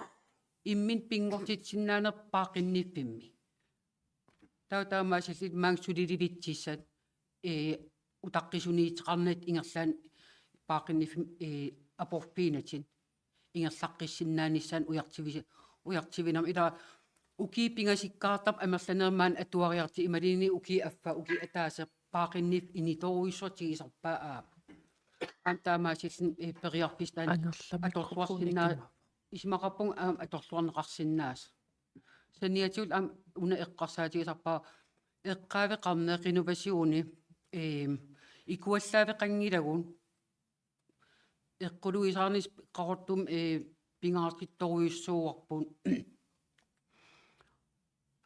imminut pinngortitsinnaaneq paaqinniffimmi. Taava taamaasillutik maanga sulilivitsissat, eh, utaqqisuniittoqarnata ingerlaannaq paaqinniffimmi, eh, aporfiinatik ingerlaqqissinnaanissaannut ujartivi-, ujartivinermi ilaa ukiut pingasikkaartarput amerlanerit maani atuariarlutik imaluunniit ukiup affaa ukiup ataaseq paaqinniffik initoorujussuaq tigusarpaa aamma. Aamma taamaasillutik, eh, periarfissat taanna Angerlamik atorluarsinnaa-, kukuunikkuma. Isumaqarpunga aamma atorluarneqarsinnaasoq. Saniatigut aamma una eqqarsaatigisarpara eqqaaveqarneq renovationi, eem, ikuallaaveqanngilagut eqquluisaarnissaq Qaqortumi, ee, pingaartittorujussuuarput.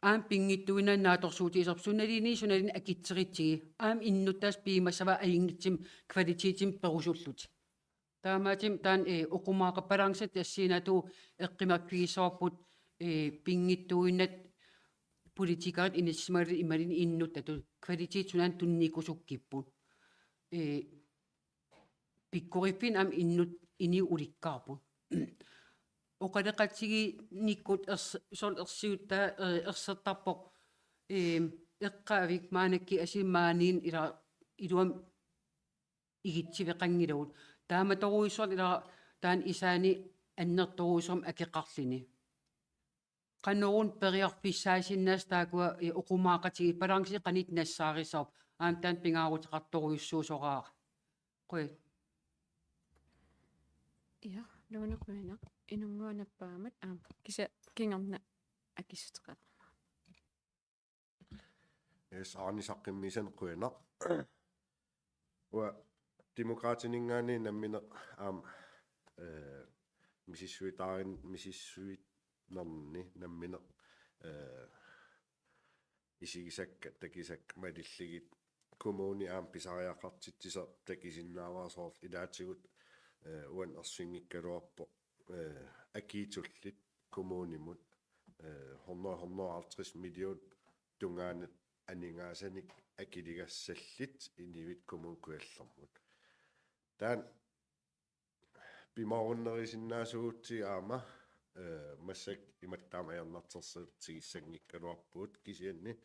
Aamma pinngitsuuinnaq naatsorsuutigisarput sunaluunniit sunaluunniit akitseritsigit. Aamma innuttaasut piumassavaat ajunngitsumik kvalitetimik perusullutik. Taamaattumik taanna, ee, oqumaaqa balance tassaaginnarlugu eqqumaffigissavarput, ee, pinngitsuuinnaq politikerit inissisimallutik imaluunniit innuttatut kvalitet sunaana tunniukkusukkipput. Ee, pikkoriffiineq aamma innut-, inuit ulikkaarput. Oqaloqatigiinnikkut ers-, soorlu ersiuttaa, ee, ersertarpoq, ee, eqqaavik maannakkut asimaanin ila iluamik igitsueqanngilagut. Taamatorujussuarlu ila taanna isaani annertoorujussuarmik akeqarluni. Qanoruna periarfissaasinnaasut taakkua, ee, oqumaaqatigiit balanci qanoq nassaarissavara aamma taanna pingaaruteqartorujussuusoraara. Qujan. Ja, Lone qujanaq. Inunnguaq nappaammat aamma kisianni kingorna akissuteqarama. Yes, Arne saqqummiussanik qujanaq. Uanga Demokraatininngaanniit nammineq aamma, eh, misissuitaarin-, misissuinerni nammineq, eh, isigisakka, takusakka malillugit kommuni aamma pisariaqartitsisoq takusinnaavara soorlu ilaatigut, eh, uani ersinngikkaluarpoq, eh, akiitsullit kommunimut, eh, hundrede, hundrede og halvtreds million tungaanut aningaasanik akiligassallit inuit Kommune Kujallermut. Taanna pimoorunnerusinnaasugut aamma, eh, massakkut imatut aamma ajornartorsiutigissanngikkalaarpugut kisianni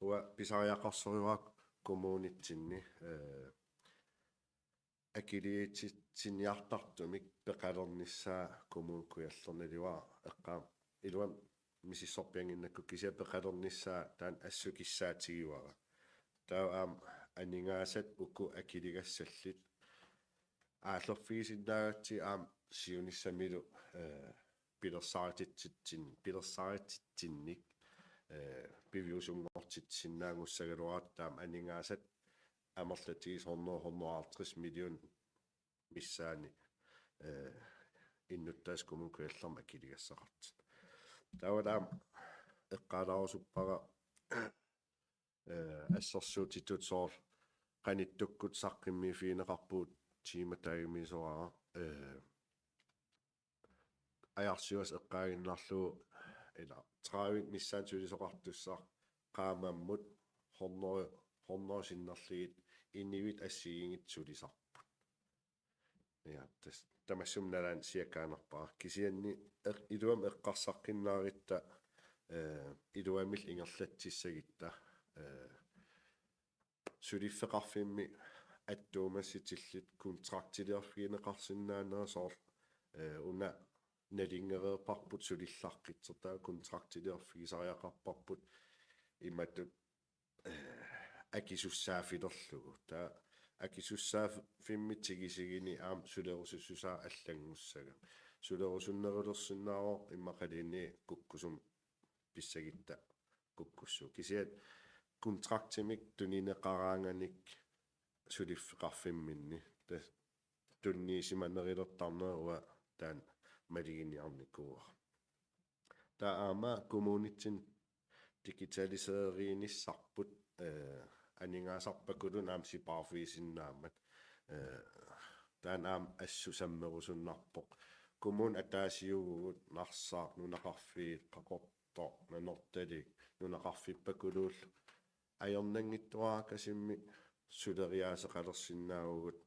uanga pisariaqarsoruara kommunitsinni, eh, akiliutitsiniartartumik peqalernissaa Kommune Kujallerniluara eqqaam-, iluamik misissorpiannginnakku kisianni peqalernissaa taanna assut kissaatigivara. Taava aamma aningaasat uku akiligassallit aallerfigisinnaagatsigit aamma siunissamilu, eh, pilersaarutitsitsin-, pilersaarutitsinnik, eh, piviusunngortitsisinnaagussagaluaratta aamma aningaasat amerlatigisut hundrede, hundrede og halvtreds million missaani, eh, innuttaasut Kommune Kujallermi akiligassaqartut. Taava aamma eqqaalaarusuppara, eh, assersuutitut soorlu qanittukkut saqqummiiffigineqarpugut tiimat taagamiisoraara, eh, ajarsiuas eqqaaginnarlugu ila tredive missaani sulisoqartussaq qaammammut hundrede, hundrede sinnerlugit inuit assigiinngitsut sulisarput. Ja, tassa tamassummik nalaani siakaanerpara. Kisianni eq-, iluamik eqqarsaqqinnaagutta, eh, iluamillu ingerlatsissagutta, eh, suliffeqarfimmi attuumassutillit kontraktiliorfigineqarsinnaanera soorlu, eh, una nalunngereerparput sulillaqqitsoq, taava kontraktiliorfigisariaqarparput imatut, eh, akisussaaffilerlugu. Taava akisussaaffimmik tigusiguni aamma sulerusussusaa allanngussagami. Sulerusunnerulersinnaavoq immaqaluunniit kukkusumik pissagitta kukkussuuvoq. Kisianni kontraktimik tunineqaraanganik suliffeqarfimminni. Tassa tunniusimanerulertarnera uanga taanna maluginiarnikuuara. Taava aamma kommunitsinni digitaliseeriinissarput, eh, aningaasarpakuluunniit aamma sipaarfigisinnaammat. Eh, taanna aamma assut sammerusunnarpoq. Kommunit ataasiuvugut, Narsaq, nunaqarfiit, Qaqortoq, Nanortalik, nunaqarfippakuluullu ajornanngitsuarakkasimmik suleriaaseqalersinnaavugut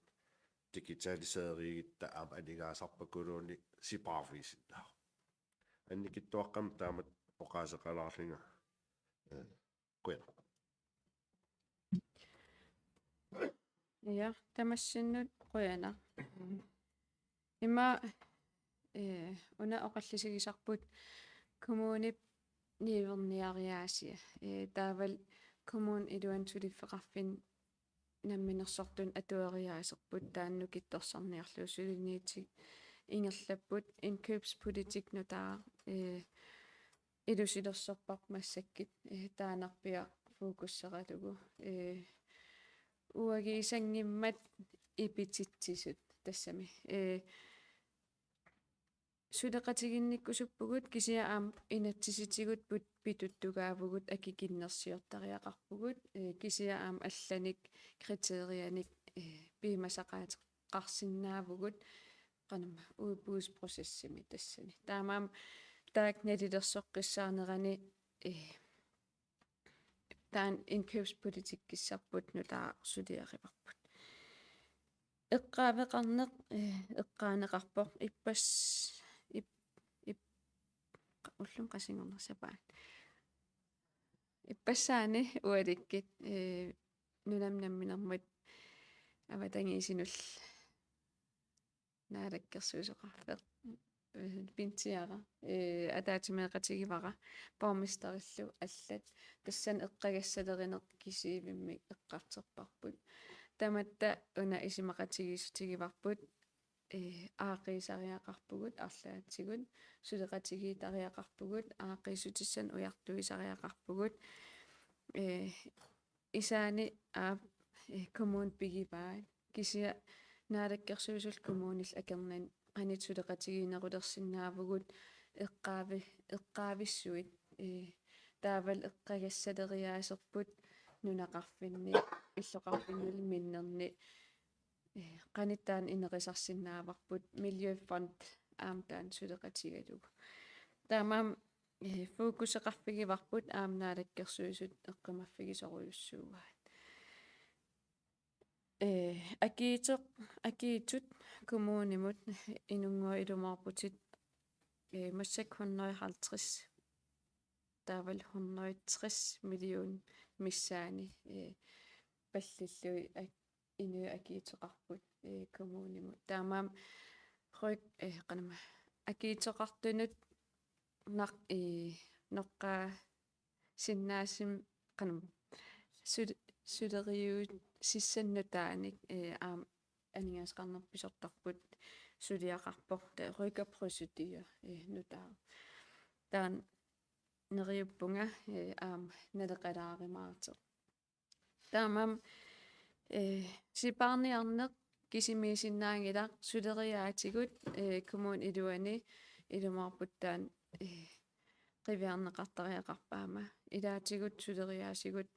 digitaliseerigitta aamma aningaasarpakuluunniit sipaarfigisinnaavoq. Annikitsuaqqamik taamatut oqaaseqalaarlunga. Eh, qujanaq. Ja, tamassinnut qujanaq. Ima, eh, una oqallisigisarput kommunip niuerniariaasia. Eh, taavalu kommunip iluani suliffeqarfinni namminersortuni atueriaaserput taanna nukittorsarniarlugu suliniutit ingerlapput indkøbspolitik nutaaq, eh, ilusilersorparput massakkut, eh, taannarpiaq fokusseralugu. Eh, uaguusanngimmat ipititsisut tassami. Eh, suleqatiginnikkusuppugut kisianni aamma inatsisitigut put-, pituttugaavugut akikinnersiortariaqarpugut, eh, kisianni aamma allanik kriterianik, eh, piumasaqaateqarsinnaavugut qanamma udbudsprocessimi tassani. Taamaammat taakku nalilersoqqissaanerani, eh, taanna indkøbspolitikkissarput nutaaq suliarivarput. Eqqaaveqarneq, eh, eqqaaneqarpoq ippas-, ip-, ip-, qa-, ullumi qasunngornersappat. Ippassaani ualikkut, eh, nunamut namminermut avatangiisinullu naalakkersuisoqarfeq, eh, Pintsiara, eh, ataatsimeeqatigivara, borgmesterillu allat. Tassani eqqagassalerineq kisiivimmik eqqartorparput. Tamatta una isumaqatigiissutigivarput, eh, aaqqiisariaqarpugut arlaatigut, suleqatigiittariaqarpugut, aaqqiissutissanik ujartuisariaqarpugut, eh, isaani aap, eh, kommunit pigivaat. Kisianni Naalakkersuisullu kommunillu akornanni qanoq suleqatigiinnerulersinnaavugut eqqaavi-, eqqaavissuit, eh, taavalu eqqagassaleriaaserput nunaqarfinni, illoqarfinnullu minnerni, eh, qanoq taanna inerisarsinnaavarput, Miljøfond aamma taanna suleqatigalugu. Taamaammat, eh, fokuseqarfigivarput aamma Naalakkersuisut eqqumaffigisorujussuuaat. Eh, akiitsoq-, akiitsut kommunimut inunnguaq ilumoorputit, eh, massakkut hundrede og halvtreds, taavalu hundrede og tres million missaani, eh, pallillugit ak-, inuit akiitsoqarput, eh, kommunimut. Taamaammat ryg-, eh, qanamma, akiitsoqartunut naq-, eh, noqqaa- sinnaasum-, qanam-, sul-, suleriuutissannut taanik, eh, aamma aningaasaqarneq pisortarput suliaqarpoq, taava rykkeprocedure, eh, nutaaq. Taanna neriuppunga, eh, aamma naleqalaarumaartoq. Taamaammat, eh, sipaarniarneq kisimiisinnaanngilaq suleriaatigut, eh, kommunip iluani ilumoorput taanna, eh, qiviarneqartariaqarpoq aamma. Ilaatigut suleriaasigut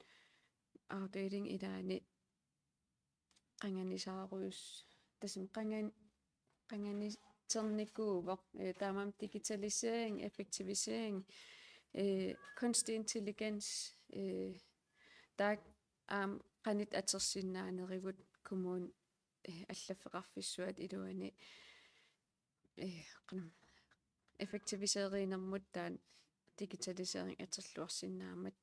afdeling ilaanni qanganisaarujus-, tassami qangan-, qanganiternikuuvoq, eh, taamaammat digitalisering, effektivisering, eh, kunstig intelligens, eh, taakku aamma qanoq atorsinnaanerugut kommunip, eh, allaffeqarfissuata iluani, eh, qanam-, effektiviseriinermut taanna digitalisering atorluarsinnaammat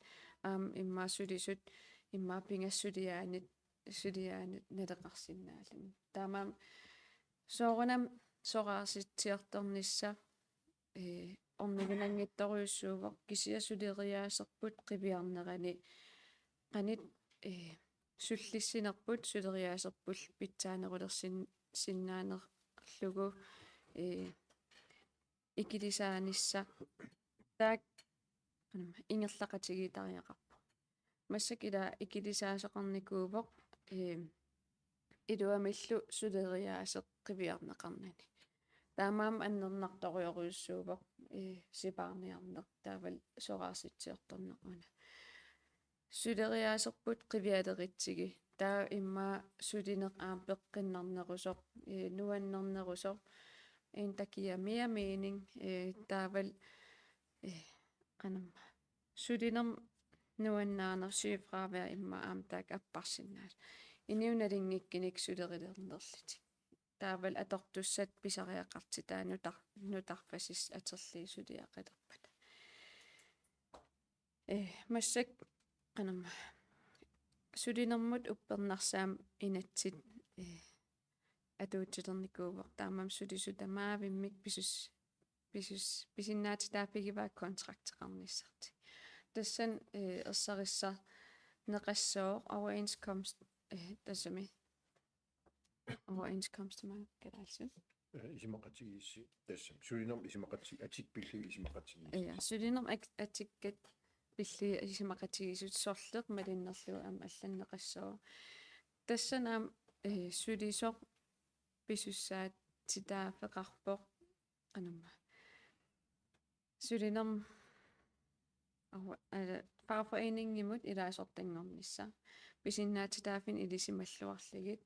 aamma immaqa sulisut immaqa pingasut suliaanut, suliaanut naleqarsinnaalluni. Taamaammat soorunami soraatsiartornissaq ee, orniginanngitsorujussuuvoq, kisianni suleriaaserput qiviarnerani qanoq, ee, sullissinerput suleriaaserput pitsaanerulersin-, sinnaanerlugu, ee, ikilisaanissaq taakku, qanamma, ingerlaqatigiittariaqarpoq. Massakkut ila ikilisaasoqarnikuuvoq, ee, iluamillu suleriaaseq qiviarneqarnani. Taamaammat annernartorujorujussuuvoq, ee, sipaarniarneq taavalu soraarsitsiortorneq una. Suleriaaserput qivialeritsigit. Taava immaqa sulineq aamma peqqinnarnerusoq, ee, nuannernerusoq. En, der giver mere mening, ee, taavalu, ee, qanamma, sulinermut nuannaaneq sygefravær immaqa aamma taakku apparsinnaasoq. Inuit nalunngikkunik sulerilernerlutik. Taavalu atortussat pisariaqartitai nutar-, nutarfasissat atorlugit suliaqalerpata. Ee, massakkut, qanamma, sulinermut uppernarsaammik inatsit, ee, atuutsilernikuuvoq, taamaammat sulisut tamaavimmik pisus-, pisus-, pisinnaatitaaffigivaat kontrakteqarnissartik. Tassani, ee, ersarissarneqassooq overenskomst, ee, tassami overenskomstimut kalaallisut. Ee, isumaqatigiissut, tassami sulinermut isumaqati-, atikka pillugit isumaqatigiissut. Ja, sulinermut ak-, atikkat pillugit isumaqatigiissut sorleq malinnerlugu aamma allanneqassooq. Tassani aamma, ee, sulisoq pisussaatitaaffeqarpoq, qanamma, sulinermut, ava-, ee, fagforeningimut ilaasortanngornissaq. Pisinnaatitaaffinnut ilisimalluarlugit,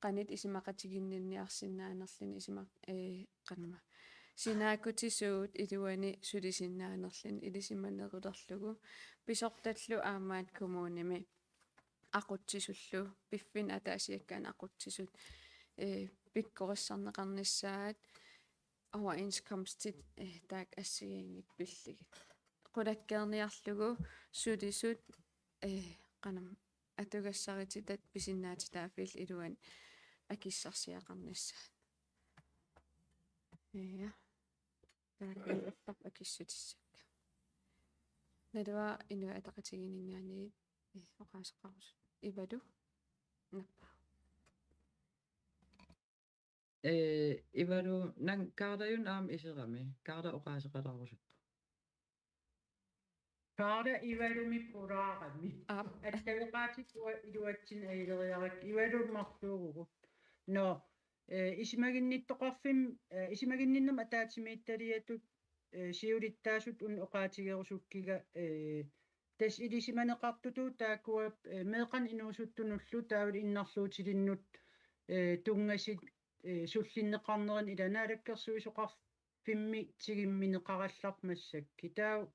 qanoq isumaqatiginninniarsinnaanerluni isuma-, ee, qanamma, sinaakkutisuut iluani sulisinnaanerluni ilisimanerulerlugu, pisortallu aammaat kommunimi aqutsisullu, piffinni ataasiakkaani aqutsisut, ee, pikkorissarneqarnissaat overenskomstit, ee, taakku assigiinngitsut pillugit. Qulakkeerniarlugu sulisut, ee, qanamma, atugassarititatta pisinnaatitaaffillu iluani akissarsiaqarnissaat. Ja. Taakku ertarput akissutissakka. Naluara Inuit Ataqatigiinninngaanniit, ee, oqaaseqarusuppat. Ivalu. Nappaa. Ee, Ivalu, nang-, Kaarlajunnik aamma iserami. Kaarla oqaaseqalerusuppoq. Kaarla Ivalumik pulaarami. Aap. Attaveqaatit uanga iluatsinni ajuleriarakku, Ivalu marluugugu. Nå, ee, isumaginnittoqarfim-, ee, isumaginninnermut ataatsimiititaliatut, ee, siulittaasutut una oqaatigerusukkiga, ee, tassa ilisimaneqartutut taakkua, ee, meeqqanut inuusuttunullu taavalu innarluutilinnut, ee, tunngasut, ee, sullinneqarnerini ila naalakkersuisoqarfimmi tigummineqarallarpoq massakkut. Taava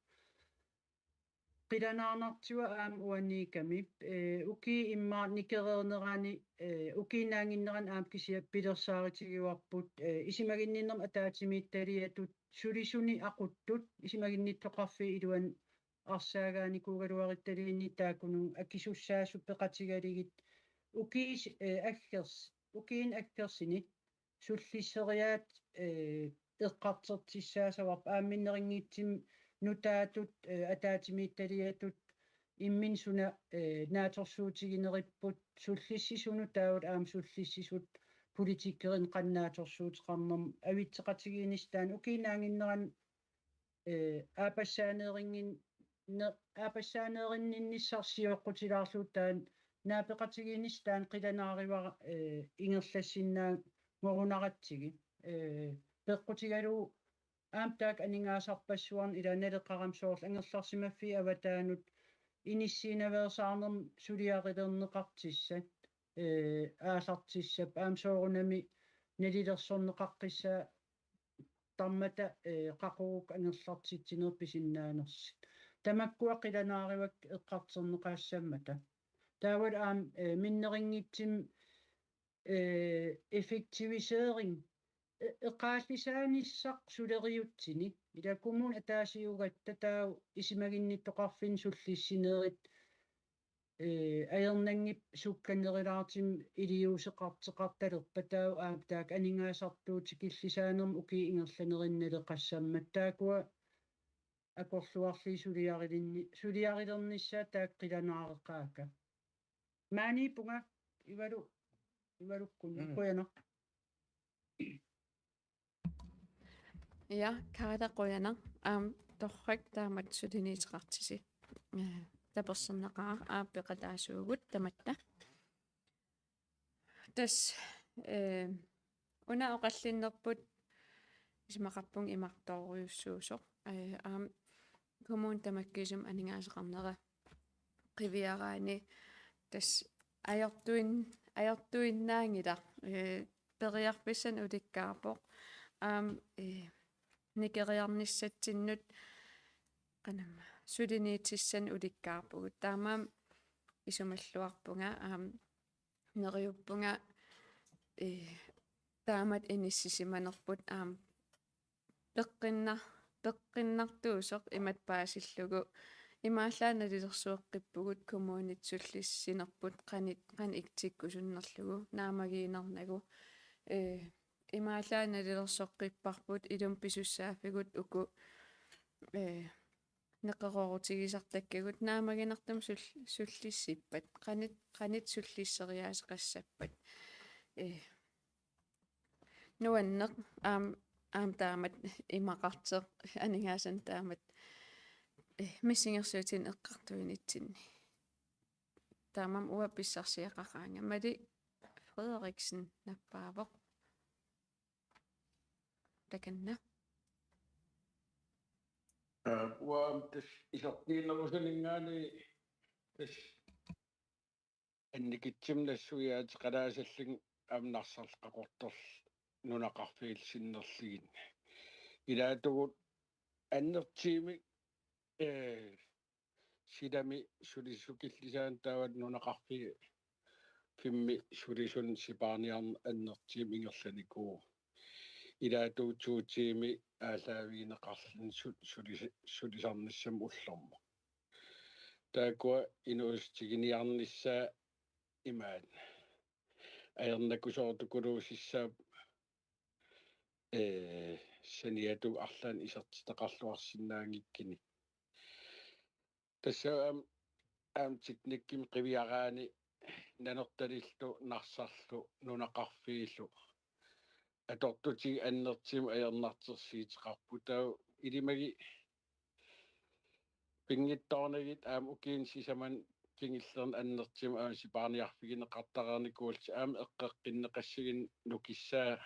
qilanaarnartua aamma uaniikkami, ee, ukiut immaqa nikereernerani, ee, ukiut naannginnerani aamma kisiat pilersaarutigivarput, ee, isumaginninnermut ataatsimiititaliatut sulisunik aquttut, isumaginnittoqarfiit iluani arsaagaanikuugaluaruttaluunniit taakkununnga akisussaasut peqatigalugit ukiis-, ee, aggers-, ukiuni aggersuni sullisseriaatsit, ee, eqqartortissaassavarput aamma minnerunngitsumik nutaatut, ee, ataatsimiititaliatut imminut suna, ee, naatsorsuutigineripput sullissisunut taavalu aamma sullissisut politikerinut qanoq naatsorsuuteqarnermut avitseqatigiinnissaq taanna ukiuni naannginnerani, ee, aappassaaneerinngin-, ne-, aappassaaneerinninnissaq sioqqutilaarlugu taanna naapeqatigiinnissaq taanna qilanaarivara, ee, ingerlassinnaanngorunaratsigu. Ee, peqqutigalugu aamma taakku aningaasarpassuarnik ila naleqarami soorlu angerlarsimaffiit avataanut inissiinaveersaarnermut suliarilerneqartussat, ee, aallartussappat aamma soorunami nalilersorneqaqqissaartarmata, ee, qaqugu angerlartitsinerit pisinnaanersut. Tamakkua qilanaarivakka eqqartorneqassammata. Taavalu aamma, ee, minnerunngitsumik, ee, effektivisering, ee, eqaallisaanissaq suleriutsini. Ila kommuni ataasiugatta taava isumaginnittoqarfinni sullissinerit, ee, ajornanngippat sukkanerulaartumik iliuuseqartoqartalerpat taava aamma taakku aningaasartuutikillisaanermut ukiup ingerlanerani naleqassammat taakkua akorluarlugit suliarilinni-, suliarilernissaat taakku qilanaareqaakka. Maaniippunga Ivalu, Ivalukkunni. Mm. Qujanaq. Ja, Kaala qujanaq. Aamma torrak taamatut suliniuteqartisi. Ee, tapersersorneqaaq aamma peqataasuugut tamatta. Tassa, ee, una oqallinnerput isumaqarpunga imartoorujussuusoq. Ee, aamma kommuni tamakkiisumik aningaasaqarnera qiviaraanni tassa ajortuin-, ajortuinnaanngilaq, ee, periarfissanik ulikkaarpoq. Aamma, ee, nikeriarnissatsinnut qanamma suliniutissanik ulikkaarpugut. Taamaammat isumalluarpunga aamma neriuppunga, ee, taamatut inissisimanerput aamma peqqinna-, peqqinnartuusoq imatut paasillugu. Imaallaat nalilersueqqippugut kommunit sullissinerput qanoq, qanoq ikkutikkusunnerlugu naammagiinnarnagu. Ee, imaallaat nalilersoqqipparput ilumut pisussaaffigut uku, ee, neqeroorutigisartakkagut naammaginartumik sul-, sullissippat. Qanoq, qanoq sullisseriaaseqassappat. Ee, nuanneq aamma, aamma taamatut imaqartoq aningaasanik taamatut, ee, missingersuutinik eqqartuinitsinni. Taamaammat uanga pissarsiaqaqaanga. Mali Frederiksen nappaavoq. Takanna. Aa, uanga tassa isertiinerusuninngaanniit tassa annikitsumik nassuiaateqalaassallugu aamma Narsarlu Qaqortorlu nunaqarfiillu sinnerlugu. Ilaatigut annertuumik, ee, silami sulisukillisaaneq taava nunaqarfimmi sulisunut sipaarniarneq annertuumik ingerlanikuuvoq. Ilaatigut to tiimit aallaavigineqarluni su-, sulis-, sulisarnissamut ullormut. Taakkua inuussutiginiarnissaat imaat. Ajornakusoortukuluussaaq, ee, saniatigut arlaannik isertitaqarluarsinnaanngikkuni. Tassa aamma, aamma teknikkimik qiviaraanni Nanortalimillu Narsarlu nunaqarfiillu atortutigut annertuumik ajornartorsiuteqarput. Taava ilimagit pinngitsoornagit aamma ukiuni sisamani kingullerni annertuumik aamma sipaarniarfigineqartareernikuullutik aamma eqqeqqinneqassaginnut nukissaa-,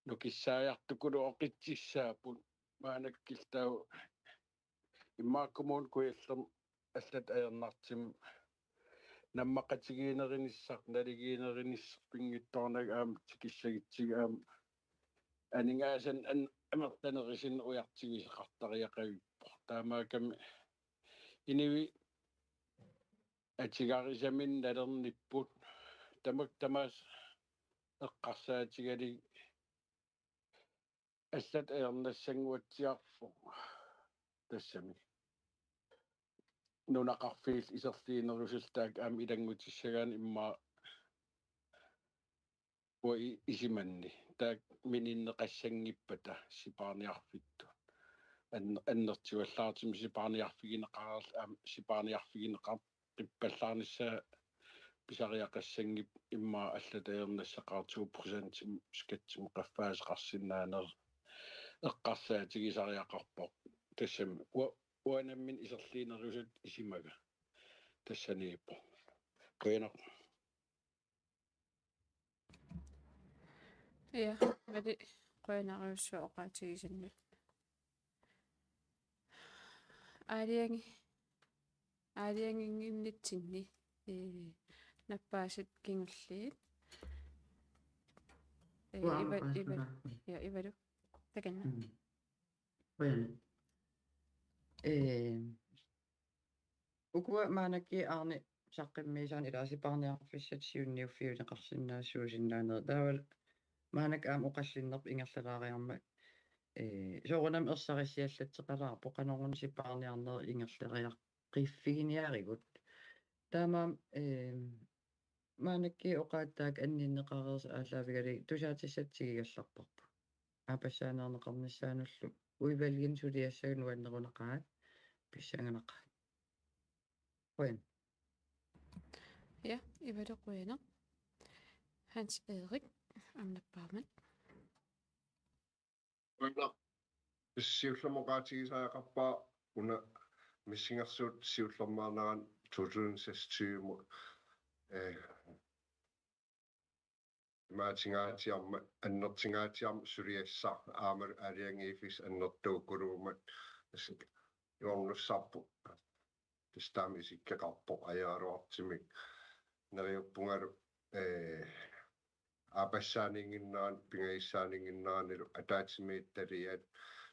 nukissaajartukuluuqqitsiassaapput maannakkut. Taava immaqa Kommune Kujallermi allatut ajornartumik nammaqatigiinnerinissaq, naligiinnerinissaq pinngitsoornagit aamma tikissagutsigu aamma aningaasanik an-, amerlanerisinnut ujartuisoqartariaqavippoq. Taamaakkami inuit atugarisaminnik nalernipput tamakku tamaasa eqqarsaatigalugit allatut ajornassannguatsiarpoq tassami. Nunaqarfiillu iserliinerusullu taakku aamma ilanngutissagaanni immaqa uanga i-, isumanni taakku mininneqassanngippata sipaarniarfittut. An-, annertuallaartumik sipaarniarfigineqareerluni aamma sipaarniarfigineqar-, qippallaarnissaa pisariaqassanngippat immaqa allatut ajornassaqartut to procentimik skattimik qaffaasoqarsinnaanera eqqarsaatigisariaqarpoq. Tassami ua-, uanga nammineq iserliinerusutut isumaga tassaniippoq. Qujanaq. Ja, Mali, qujanarujussuaq oqaatigisannut. Aalajangi-, aalajanginnginnitsinni, ee, nappaasut kingulliit. Ee, uanga Iva-, Iva-, aamma ja, Ivalu. Takanna. Mm. Qujanaq. Ee, ukua maannakkut Arne saqqummiusaaneq ilaa sipaarniarfissat siunniuffigineqarsinnaassuusinnaanerit. Taavalu maannakkut aamma oqallinnerput ingerlalaariarmat, ee, soorunami ersarissiallatseqalaarpoq qanoruna sipaarniarnerit ingerlariaqqiffiginiarigut. Taamaammat, eh, maannakkut oqaatigalugu anninneqareersut aallaavigalugit tusaatissatsigigallarparput. Aappassaaneerneqarnissaanullu udvalgini suliassagut nuannerunaqaat, pissanganaqaat. Qujan. Ja, Ivalu qujanaq. Hans Erik, aamma nappaammat. Una siullermik oqaatigisariaqarpara una missingersuut siullermeernerani to tusind seksogtyve-mut, eh, imaatingaatsiarmat, annertungaatsiarmat suliassaq aamma aalajangiiffissaq annertuukuluummat tassa juornussarput. Tassa taama isikkoqarpoq ajoraluartumik. Neriuppungalu, eh, aappassaaninnginnerani, pingajussaaninnginneranilu ataatsimiititaliat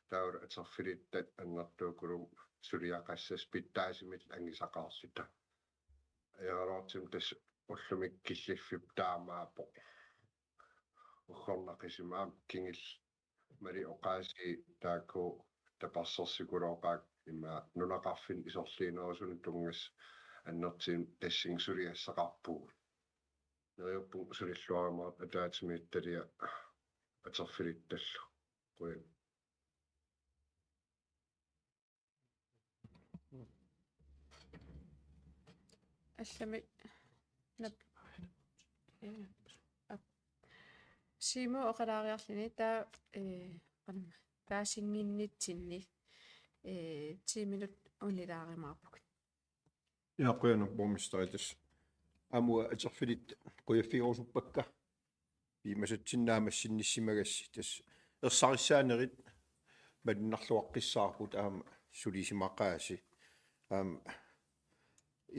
taavalu atorfilittat annertuukulummik suliaqassasoq pitsaasumillu angisaqarluta. Ajoraluartumik tassa ullumi killiffiup taamaappoq. Uggornaq isima aamma kingulleq Mali oqaasii taakku tapersersorsikulooqaat ima nunaqarfinni isorliunerusunut tunngasut annertuumik tassunga suliassaqarpugut. Neriuppunga sulilluarumaartoq ataatsimiititaliaq atorfilittallu. Qujan. Allamik nap-, eh, ap-, Siumut oqalaariarluni taava, eh, qanma, taasinnginnitsinni, eh, ti minut unilaarumaarpugut. Ja, qujanaq borgmesteri, tassa aamma atorfilittat qujaffigerusuppakka. Piumasatsinnik naammassinnissamagassi, tassa ersarissaanerit malunnarluaqqissaarput aamma sulisimaqaasi. Aamma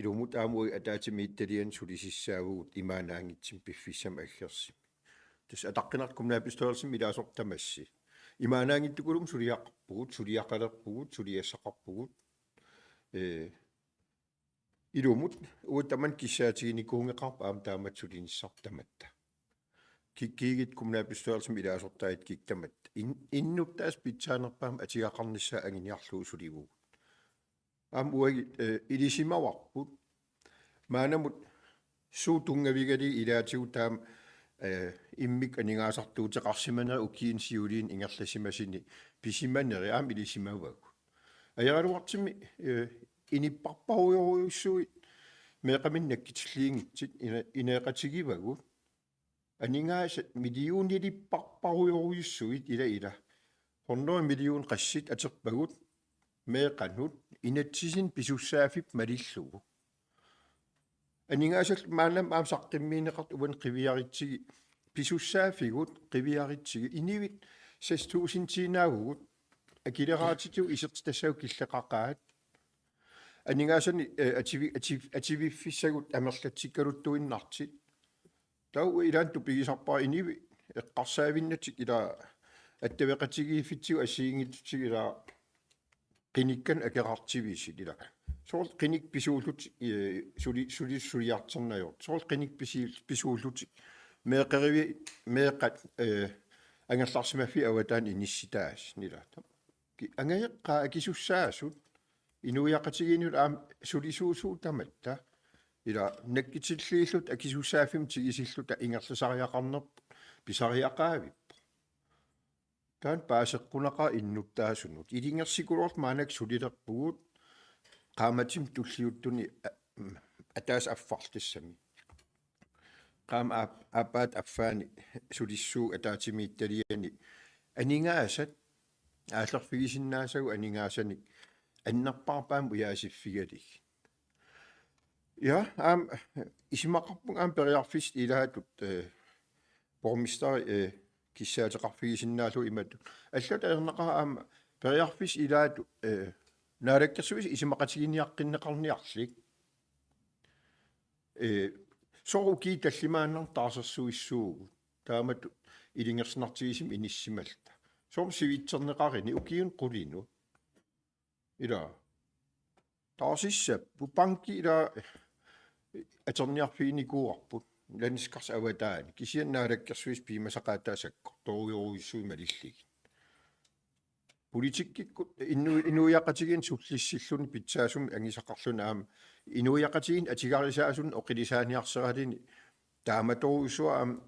ilumut aamma uagut ataatsimiititaliani sulisissaavugut imaannaanngitsumik piffissami aggersumi. Tassa ataqqinartumik kommunalbestyrelsimi ilaasortat tamassi. Imaannaanngitsukulumik suliaqarpugut, suliaqalerpugut, suliassaqarpugut. Ee, Ilumut uagut tamanna kissaatiginikuunngeqaarput aamma taamatut sulinissarput tamatta. Ki-, kiigit kommunalbestyrelsimi ilaasortaat kikkut tamatta. In-, innuttaasut pitsaanerpaamik atugaqarnissaat anguniarlugu sulivugut. Aamma uagut, eh, ilisimavarput. Maannamut suut tunngavigalugit ilaatigut taama, eh, immikkut aningaasartuuteqarsimanerit ukiuni siuliini ingerlasimasuni pisimanerit aamma ilisimavagut. Ajoraluartumik, eh, inuppassuarujorujussuit meeqqaminnik nakkutilliinngitsut ina-, ineeqatigivagut. Aningaasat millionilerpassuarujorujussuit ila ila. Hundrede million qassit atorpagut meeqqanut inatsisinik pisussaaffipput malillugu. Aningaasallu maannamut aamma saqqummiunneqartut uani qiviarutsigit, pisussaaffigut qiviarutsigit, inuit seks tusindiinnaavugut, akileraatigut isertitassagut killeqaqaat. Aningaasanik, eh, atuvi-, atuvi-, atuiffissagut amerlatsikkaluttuinnartut. Taava ilaanni tupigisarpara inuit eqqarsaavinnatik ila attaveqatigiiffitsigut assigiinngitsutigut ila qinikkanik akeqartuusut ila. Soorlu qinikkat pisuullutik, eh, suli-, suli-, suliartornerat. Soorlu qinikkat pisi-, pisuullutik meeqqerivi-, meeqqat, eh, angerlarsimaffiit avataani inissitaasut ila. Ki-, angajoqqaat akisussaasut, inuiaqatigiinnut aamma sulisuusugut tamatta. Ila nakkutilliilluta akisussaaffimmik tigusilluta ingerlasariaqarnerput pisariaqaavippoq. Taanna paaseqqunaqaaq innuttaasunut. Ilungersunarluta maannakkut sulilerpugut qaammatimmi tulliuttuni a-, mm, ataaseq affarlu tassami. Qaammat aap-, aappaata affaani sulissuugut ataatsimiititaliani aningaasat aallerfigisinnaasagut aningaasanik annerpaarpaamik ujaasiffigalugit. Ja, aamma isumaqarpunga aamma periarfissat ilaatut, eh, borgmesteri, eh, kissaateqarfigisinnaallugu imatut. Allatut ajornaqaaq aamma periarfissat ilaatut, eh, Naalakkersuisut isumaqatiginiaqqinneqarniarlugit. Ee, soorlu ukiut tallimaannarni taarsersuissuugut. Taamatut ilungersunartigisumik inissimalluta. Soorlu sivitsorneqaruni ukiuni qulinut. Ila. Taarsisassat, bankit ila atorniarfiginikuuarput. Landskarsi avataani. Kisianni Naalakkersuisut piumasaqaataat sakkortoorujorujussuit malillugit. politikkikkut inu-, inuiaqatigiinni sullissilluni pitsaasumik angisaqarluni aamma inuiaqatigiinni atugarisaasunut oqilisaaniarseraluni taamatorujussuaq aamma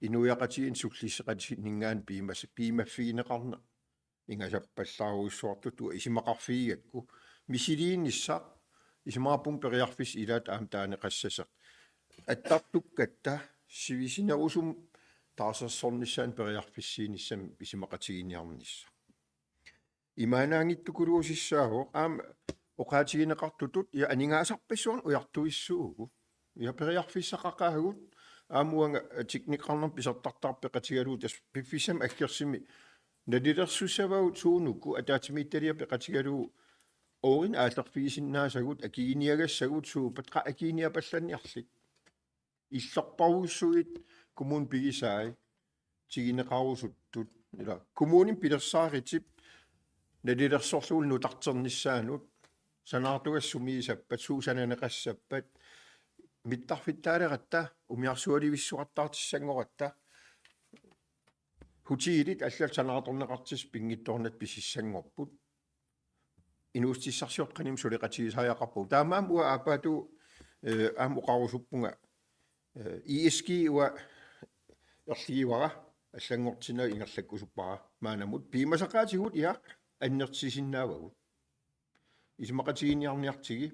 inuiaqatigiinni sullisseqatigiinninngaanniit piumas-, piumaffigineqarneq ingasappallaarujussuartutut isumaqarfigigakku misiliinissaq isumaqarpunga periarfissat ilaat aamma taaneqassasoq. Attartukkatta sivisunerusumik taarsersornissaanut periarfissiinissamik isumaqatigiinniarnissaq. Imaannaanngittukuluusissaavoq aamma oqaatigineqartutut ja aningaasarpassuarnik ujartuissuugut. Ja periarfissaqaqaagut aamma uanga teknikkerneq pisartartarpeqatigalugu tassa piffissami aggersumi nalilersussavagut suunuku ataatsimiititaliaq peqatigalugu oorit aallerfigisinnaasagut akiginiagassagut suuppat qaa akiginiapallanniarlit. Illorparujussuit kommunit pigisai tigineqarusuttut ila kommunit pilersaaritip nalilersorlugu nutarternissaanut sanaartugassat sumiisappat suut sananeqassappat mittarfittaaleratta umiarsualivissuartaartissanngoratta hotelit allat sanaartorneqartut pinngitsoornata pisissanngorput. Inuussutissarsiortut qanimut suleqatigisariaqarpagut. Taamaammat uanga aappaatigut eh, aamma oqarusuppunga eh, I S G uanga erligivara allanngortinnagit ingerlakkusuppara maannamut piumasaqaatigut ja annertusisinnaavagut. Isumaqatigiinniarniartigit.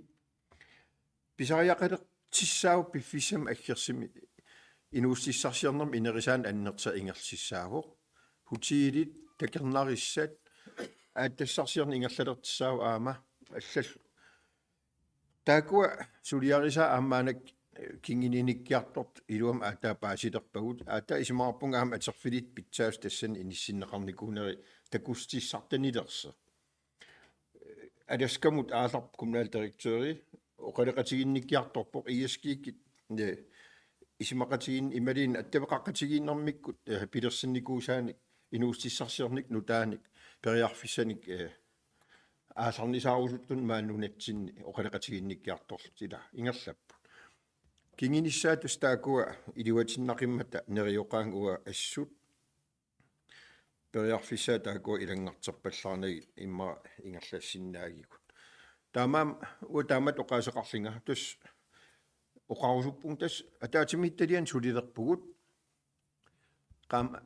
Pisariaqalertissaavoq piffissami aggersumi inuussutissarsiornermi inerisaanut annertuumik ingerlassaavoq. Hotelit takornarissat aatsitassarsiorneq ingerlalertussaavoq aamma allallu. Taakkua suliarisaat aamma maannakkut kinguninnikkiartortut iluamik aatsaat paasilerpagut. Aatsaat isumaqarpunga aamma atorfillit pitsaasut tassani inissinneqarnikuunerit takussutissartanilersoq. Alaskamut aallarpoq kommunaldirektøri oqaloqatiginnikkiartorpoq I S G-kkut eh, isumaqatigiinneq imaluunniit attaveqaqatigiinnermikkut eh, pilersinnikuusaanik inuussutissarsiornikkut nutaanik periarfissanik eh, aallarnisaarusuttunut maani nunatsinni oqaloqatiginnikkiartorlutik ila ingerlapput. Kingunissaat tassa taakkua iluatinnaqimmata neriuqaannga uanga assut periarfissaat taakkua ilanngarterpallaarnagit immaqa ingerlassinnaagigut. Taamaammat uanga taamatut oqaaseqarlunga tassa oqarusuppunga tassa ataatsimiititaliani sulilerpugut. Qaammat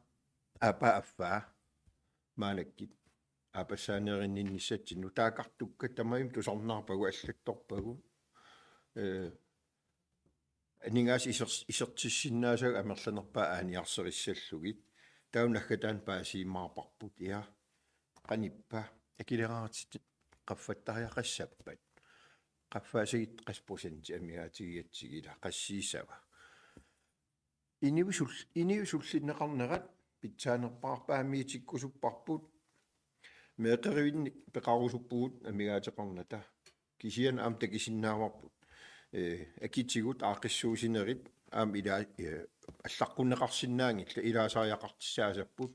aappaa affaa maannakkut aappassaaneerinninnissatsinnut taakkartukkatta tamarmik tusarnaarpagut allattorpagut. Eh, aningaasat isers-, isertissinnaasagut amerlanerpaat aaniarsarissallugit. Taava naggataani paasiumaarparput ja qanippa akileraarlutit qaffattariaqassappat. Qaffaasagit qassit procent amigaatigigatsigit ila qassiissava. Inuit sul-, inuit sullinneqarnerat pitsaanerpaarpaamiitikkusupparput. Meeqqerivinnik peqarusuppugut amigaateqarnata. Kisianni aamma takusinnaavarput. Eh, akitigut aaqqissuussinerit aamma ila-, eh, allaqqunneqarsinnaanngillat ilaasariaqartussaasapput.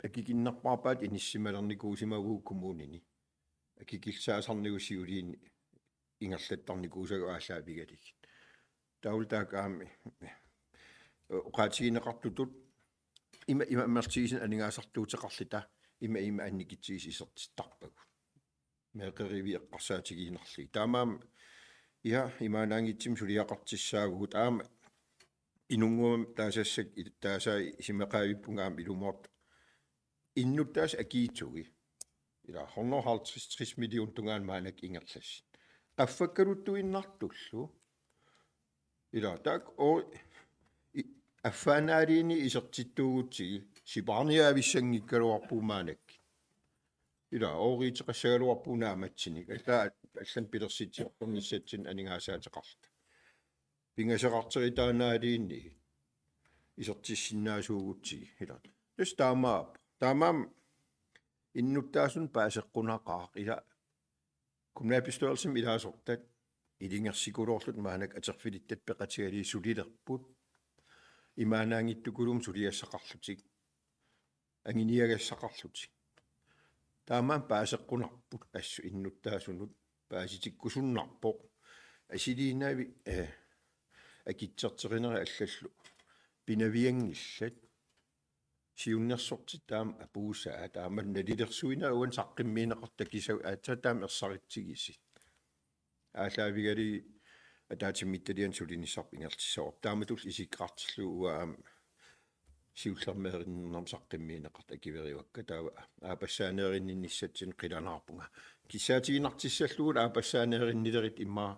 Akikinnerpaarpaat inissimalernikuusimavugut kommunini. Akikillisaasarnigut siuliini ingerlattarnikuusagut aallaavigalugit. Taavalu taakku aamma oqaatigineqartutut ima ima amerlatigisumik aningaasartuuteqarluta ima ima annikitsigissut isertittarpagut. Meeqqeriviit eqqarsaatigiinnarlugit. Taamaammat ja imaannaanngitsumik suliaqartussaavugut aamma Inunnguamik taasassat i-, taasaa isumaqaavippunga aamma ilumoortoq. Innuttaasut akiitsugi. Ila hundrede og halvtreds, tres millioner tungaanut maannakkut ingerlassat. Qaffakkaluttuinnartullu. Ila taakku o-, i-, affaannaaluunniit isertittuugutsigit sipaarniaavissanngikkaluarpugut maannakkut. Ila ooriuteqassagaluarpugut naammassinik. Alla-, allanut pilersitsiortornissatsinnut aningaasaateqarluta. Pingasoqarterutaannaaluunniit isertissinnaasuugutsigit ila. Tassa taamaappoq. Taamaammat innuttaasunut paaseqqunaqaaq ila kommunalbestyrelsimi ilaasortat ilungersukuloorlutik maannakkut atorfilittat peqatigalugit sulilerput. Imaannaanngitsukulumik suliassaqarlutik. Anguniagassaqarlutik. Taamaammat paaseqqunarput assut innuttaasunut paasitikkusunnarpoq. Asiliinnaavik, eh, akitsorterinerit allallu pinavianngillat. siunnersortit taama apuusaa, taama nalilersuinerit uani saqqummiunneqartut takusavat aatsaat taama ersaritsigisi. Aallaavigalugu ataatsimiititaliani sulinissarput ingerlatissavarput. Taamatullu isikkoqartillugu uanga aamma siullermeerinninnermut saqqummiunneqartut akuerivakka, taava aappassaaneerinninnissatsinnik qilanaarpunga. Kissaatiginartussallugu aappassaaneerinnilerit immaqa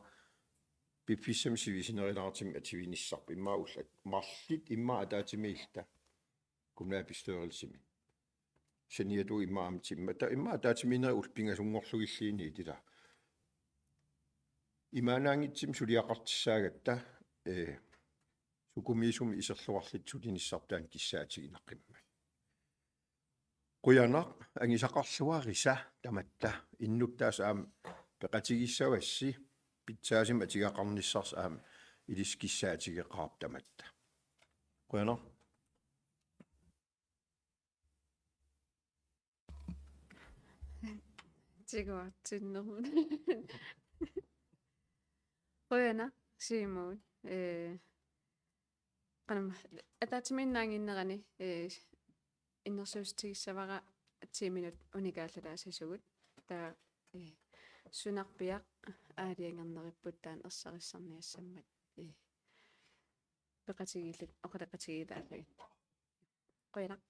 piffissami sivisunerulaartumik atuinissarput, immaqa ullut marluk immaqa ataatsimiilluta kommunalbestyrelsimi. Saniatigut immaqa amtimmata, immaqa ataatsimiinnerit ullut pingasunngorlugilluunniit ila. Imaannaanngitsumik suliaqartussaagatta, ee, sukumiisumik iserluarluta sulinissarput taanna kissaatiginaqimmat. Qujanaq, angusaqarluarisa tamatta, innuttaasut aamma peqatigissavassi, pitsaasumik atugaqarnissarsi aamma ilissi kissaatigeqaarput tamatta. Qujanaq. Tiguartinnermut. Qujanaq, Simon. Ee, qanamma, ataatsimiinnaannginnerani, ee, innersuussutigissavara ti minut unikaallalaassasugut. Taava, ee, sunarpiaq aalajangernerippput taanna ersarissarniassammat, ee, peqatigiilluta, oqaloqatigiilaarlugit. Qujanaq.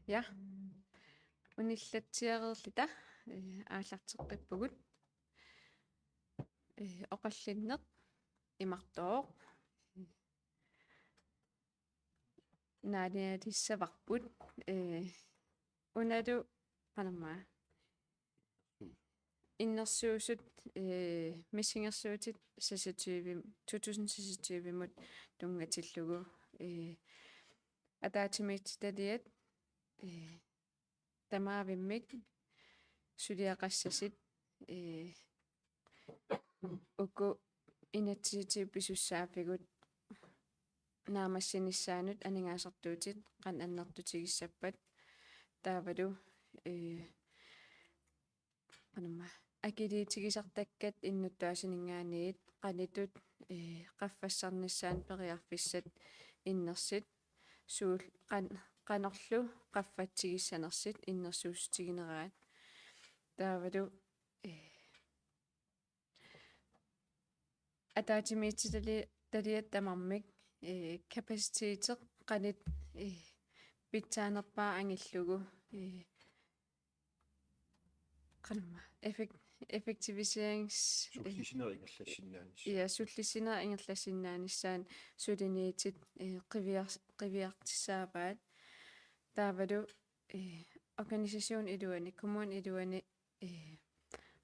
Ja. Unillatsiareerluta, eh, aallarteqqippugut. Eh, oqallinneq imartooq. Naanialissavarput, eh, unalu qanormaa. Innersuussut, eh, missingersuutit seksogtyve, to tusind seksogtyve-mut tunngatillugu, eh, ataatsimiititaliat, eh, tamaavimmik suliaqassasut, eh, uku inatsisitigut pisussaaffigut naammassinissaanut aningaasartuutit qanoq annertutigissappat taavalu, eh, qanormaa akiliutigisartakkat innuttaasuninngaanniit qanoq ittut, eh, qaffassarnissaanut periarfissat innersut suul-, qan-, qanorlu qaffatsigissanersut innersuussutigineraat. Taavalu, eh, ataatsimiititali-, taliat tamarmik, eh, kapaciteteq qanoq, eh, pitsaanerpaaq angillugu, eh, qanormaa effek-, effektiviserings-, eh, sullissineq ingerlassinnaanissaa. Ja, sullissineq ingerlassinnaanissaanut suliniutit, eh, qiviar-, qiviartussaavaat. Taavalu, eh, organisation iluani, kommuni iluani, eh,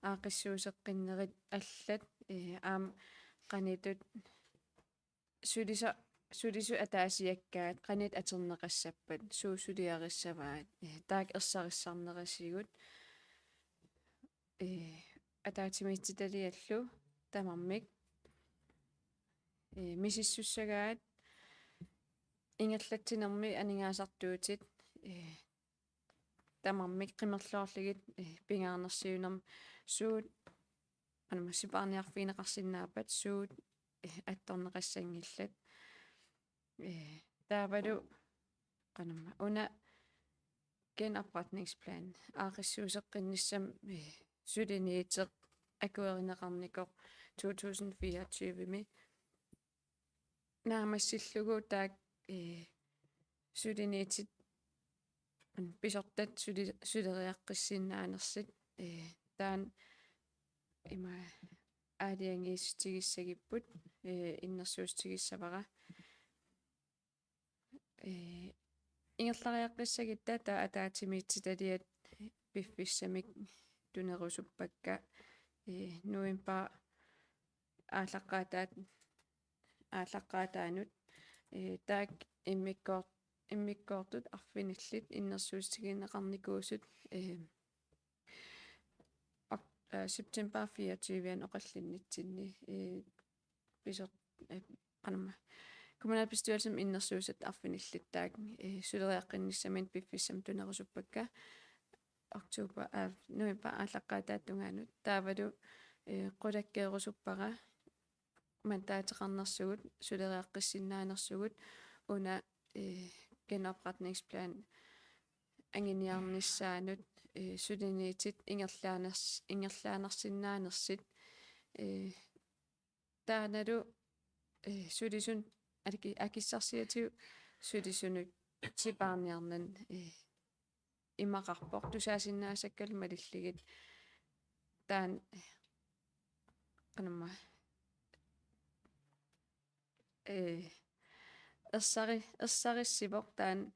aaqqissuusseqqinnerit allat, eh, aamma qanoq ittut sulisa-, sulisut ataasiakkaat qanoq ittut atorneqassappat, suut suliarissavaat, eh, taakku ersarissarnerisigut, eh, ataatsimiititaliallu tamarmik, eh, misissussagaat ingerlatsinermi aningaasartuutit, eh, tamarmik qimerloorlugit, eh, pingaarnersiuinermi suut, qanormaa, sipaarniarfigineqarsinnaappat suut, eh, attorneqassanngillat. Eh, taavalu qanormaa una genopretningsplan aaqqissuusseqqinnissamut, eh, suliniuteq akuerineqarnikoq to tusind fireogtyve-mi naammassillugu taakku, eh, suliniutit pisortat suli-, suleriaqqissinnaannersut, eh, taanna ima aalajangiissutigissagipput, eh, innersuussutigissavara. Eh, ingerlariaqqissagutta taava ataatsimiititaliat piffissamik tunerusuppakka, eh, novembarip aallaqqaataat-, aallaqqaataanut, eh, taakku immikkoort-, immikkoortut arfinillit innersuussutigineqarnikuusut, eh, ok-, eh, september fireogtyve-anni oqallinnitsinni, eh, pisor-, eh, qanormaa, kommunalbestyrelsimi innersuussat arfinillit taakku, eh, suleriaqqinnissaminut piffissami tunerusuppakka oktober, eh, novembarip aallaqqaataata tungaanut. Taavalu, eh, qulakkeerusuppara mandaateqarnersugut, suleriaqqissinnaanersugut, una, eh, genopretningsplan anguniarnissaanut, eh, suliniutit ingerlaaners-, ingerlaanersinnaanersut, eh, taannalu, eh, sulisunut, aki-, akissarsiatigut sulisunut sipaarniarneq, eh, imaqarpoq, tusaasinnaasakkalu malillugit taanna, qanormaa, eh, ersari-, ersarissivoq taanna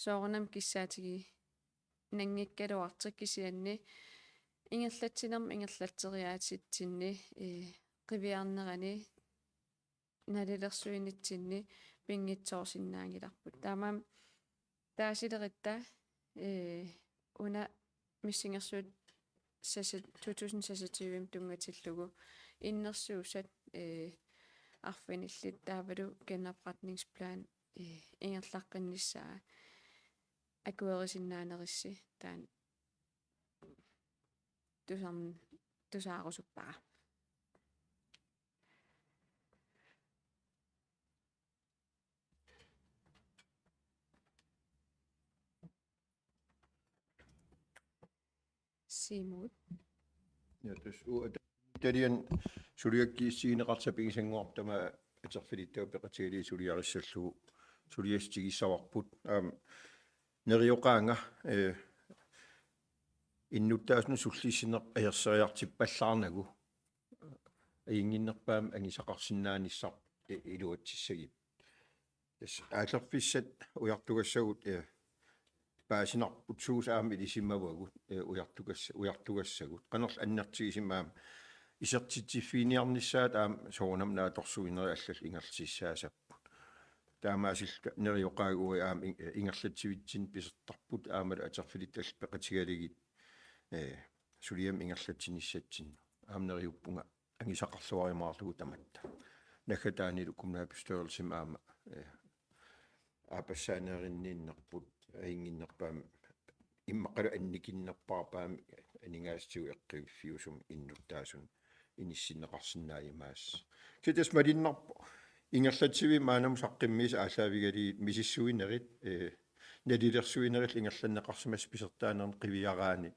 soorunami kissaatiginanngikkaluartoq, kisianni ingerlatsinermi ingerlatseriaatsitsinni, eh, qiviarnerani nalilersuinitsinni pinngitsoorsinnaanngilarput. Taamaammat taasilerutta, eh, una missingersuut sasa-, to tusind seksogtyve-mut tunngatillugu innersuussat, eh, arfinillit taavalu genopretningsplan, eh, ingerlaqqinnissaa akuerisinnaanerussi taanna tusarn-, tusaarusuppara. Siumut. Ja, tassa uagut ata-, talian suliakkiissigineqartut sapigisannguarput, tamaat atorfilittuat peqatigalugit suliarissallugu suliassutigissavarput. Aamma Neriuqaanga, eh, innuttaasunut sullissineq ajorseriartippallaarnagu ajunnginnerpaamik angisaqarsinnaanissarput i-, iluatsissagit. Tassa aallerfissat ujartugassagut, eh, paasinarput suut aamma ilisimavagut, eh, ujartugas-, ujartugassagut. Qanorlu annertusimasoq aamma isertitsiffiginiarnissaat aamma soorunami naatsorsuinerit allallu ingerlatissaassapput. Taamaasilluta Neriuqaanga uagut aamma in-, ingerlatsivitsinni pisortarput aammalu atorfilittallu peqatigalugit, eh, suliammik ingerlatsinissatsinnut. Aamma neriuppunga angisaqarluarumaarlugu tamatta. Naggataanilu kommunalbestyrelsimi aamma, eh, aappassaaneerinninnerput ajunnginnerpaamik immaqalu annikinnerpaarpaamik aningaasatigut eqqiviffiusumik innuttaasunut inissinneqarsinnaajumaassasoq. Kisianni tassa malunnarpoq ingerlatsivimmi maannamut saqqummiussat aallaavigalugit misissuinerit, eh, nalilersuinerillu ingerlanneqarsimasoq pisortaanerni qiviaraanni.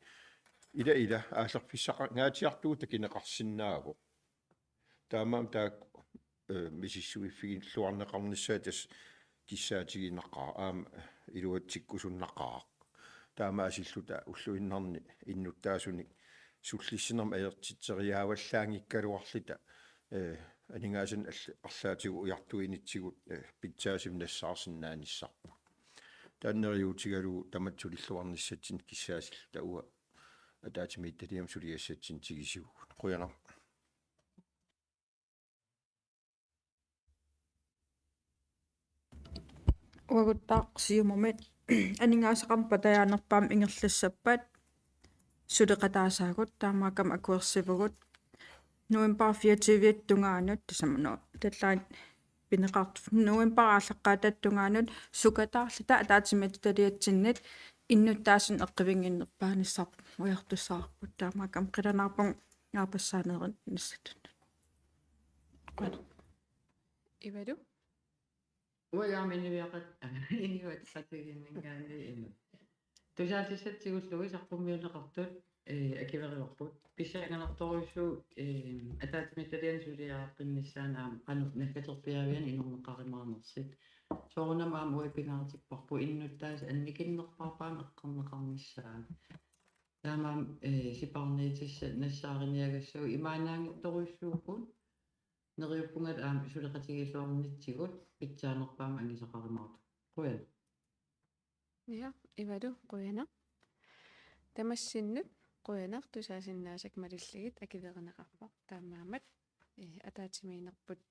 Ila ila aallerfissaqangaatsiartugut takuneqarsinnaavoq. Taamaammat taakku, eh, misissuiffigilluarneqarnissaat tassa kissaatiginaqaaq, aamma iluatsikkusunnaqaaq. Taamaasilluta ulluinnarni innuttaasunik sullissinermik ajorsitseriaavallaanngikkaluarluta, eh, aningaasanik all-, arlaatigut ujartuinitsigut, eh, pitsaasumik nassaarsinnaanissarput. Taanna neriuutigalugu tamatta sulilluarnissatsinnut kissaasilluta uanga ataatsimiititaliami suliassatsinnik tigusisugut. Qujanaq. Uaguttaaq Siumumi aningaasaqarneq patajaanerpaamik ingerlassappat suleqataasaagut, taamaakkami akuersivugut november fireogtyve tungaanut, tassami una tallaat pineqartoq, november aallaqqaataata tungaanut sukataarluta ataatsimiititaliatsinnut innuttaasunut eqquinnginnerpaanissarput ujartussavarput, taamaakkami qilanaarpunga aappassaaneernissatsinnut. Qujanaq. Ivalu? Uanga aamma inuiaqat-, inuiaqatigiinninngaanniit ima. Tusaallissatsigut saqqummiunneqartut, eh, akuerivarput. Pissanganartorujussuuvoq, eh, ataatsimiititaliani suliareqqinnissaanut aamma qanoq naggaterpiaavianik inorneqarumaarnersut. Soorunami aamma uagut pingaartipparput innuttaasut annikinnerpaarpaamik eqqorneqarnissaat. Taamaammat, eh, sipaarniutissat nassaariniagassagut imaannaanngitsorujussuupput. Neriuppunga aamma suleqatigiilluarnitsigut pitsaanerpaamik angisaqarumaartoq. Qujanaq. Ja, Ivalu, qujanaq. Tamassinnut qujanaq tusaasinnaasakka malillugit akuerineqarpoq. Taamaammat, eh, ataatsimiinnerput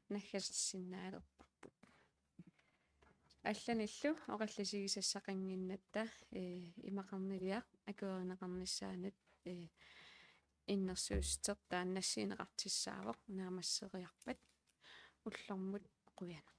naggasersinnaalerparput. Allanillu oqallisigisassaqannginnatta, eh, imaqarniliaq akuerineqarnissaanut, eh, innersuussuteq taanna nassiunneqartussaavoq naammasseriarpat. Ullormut qujanaq.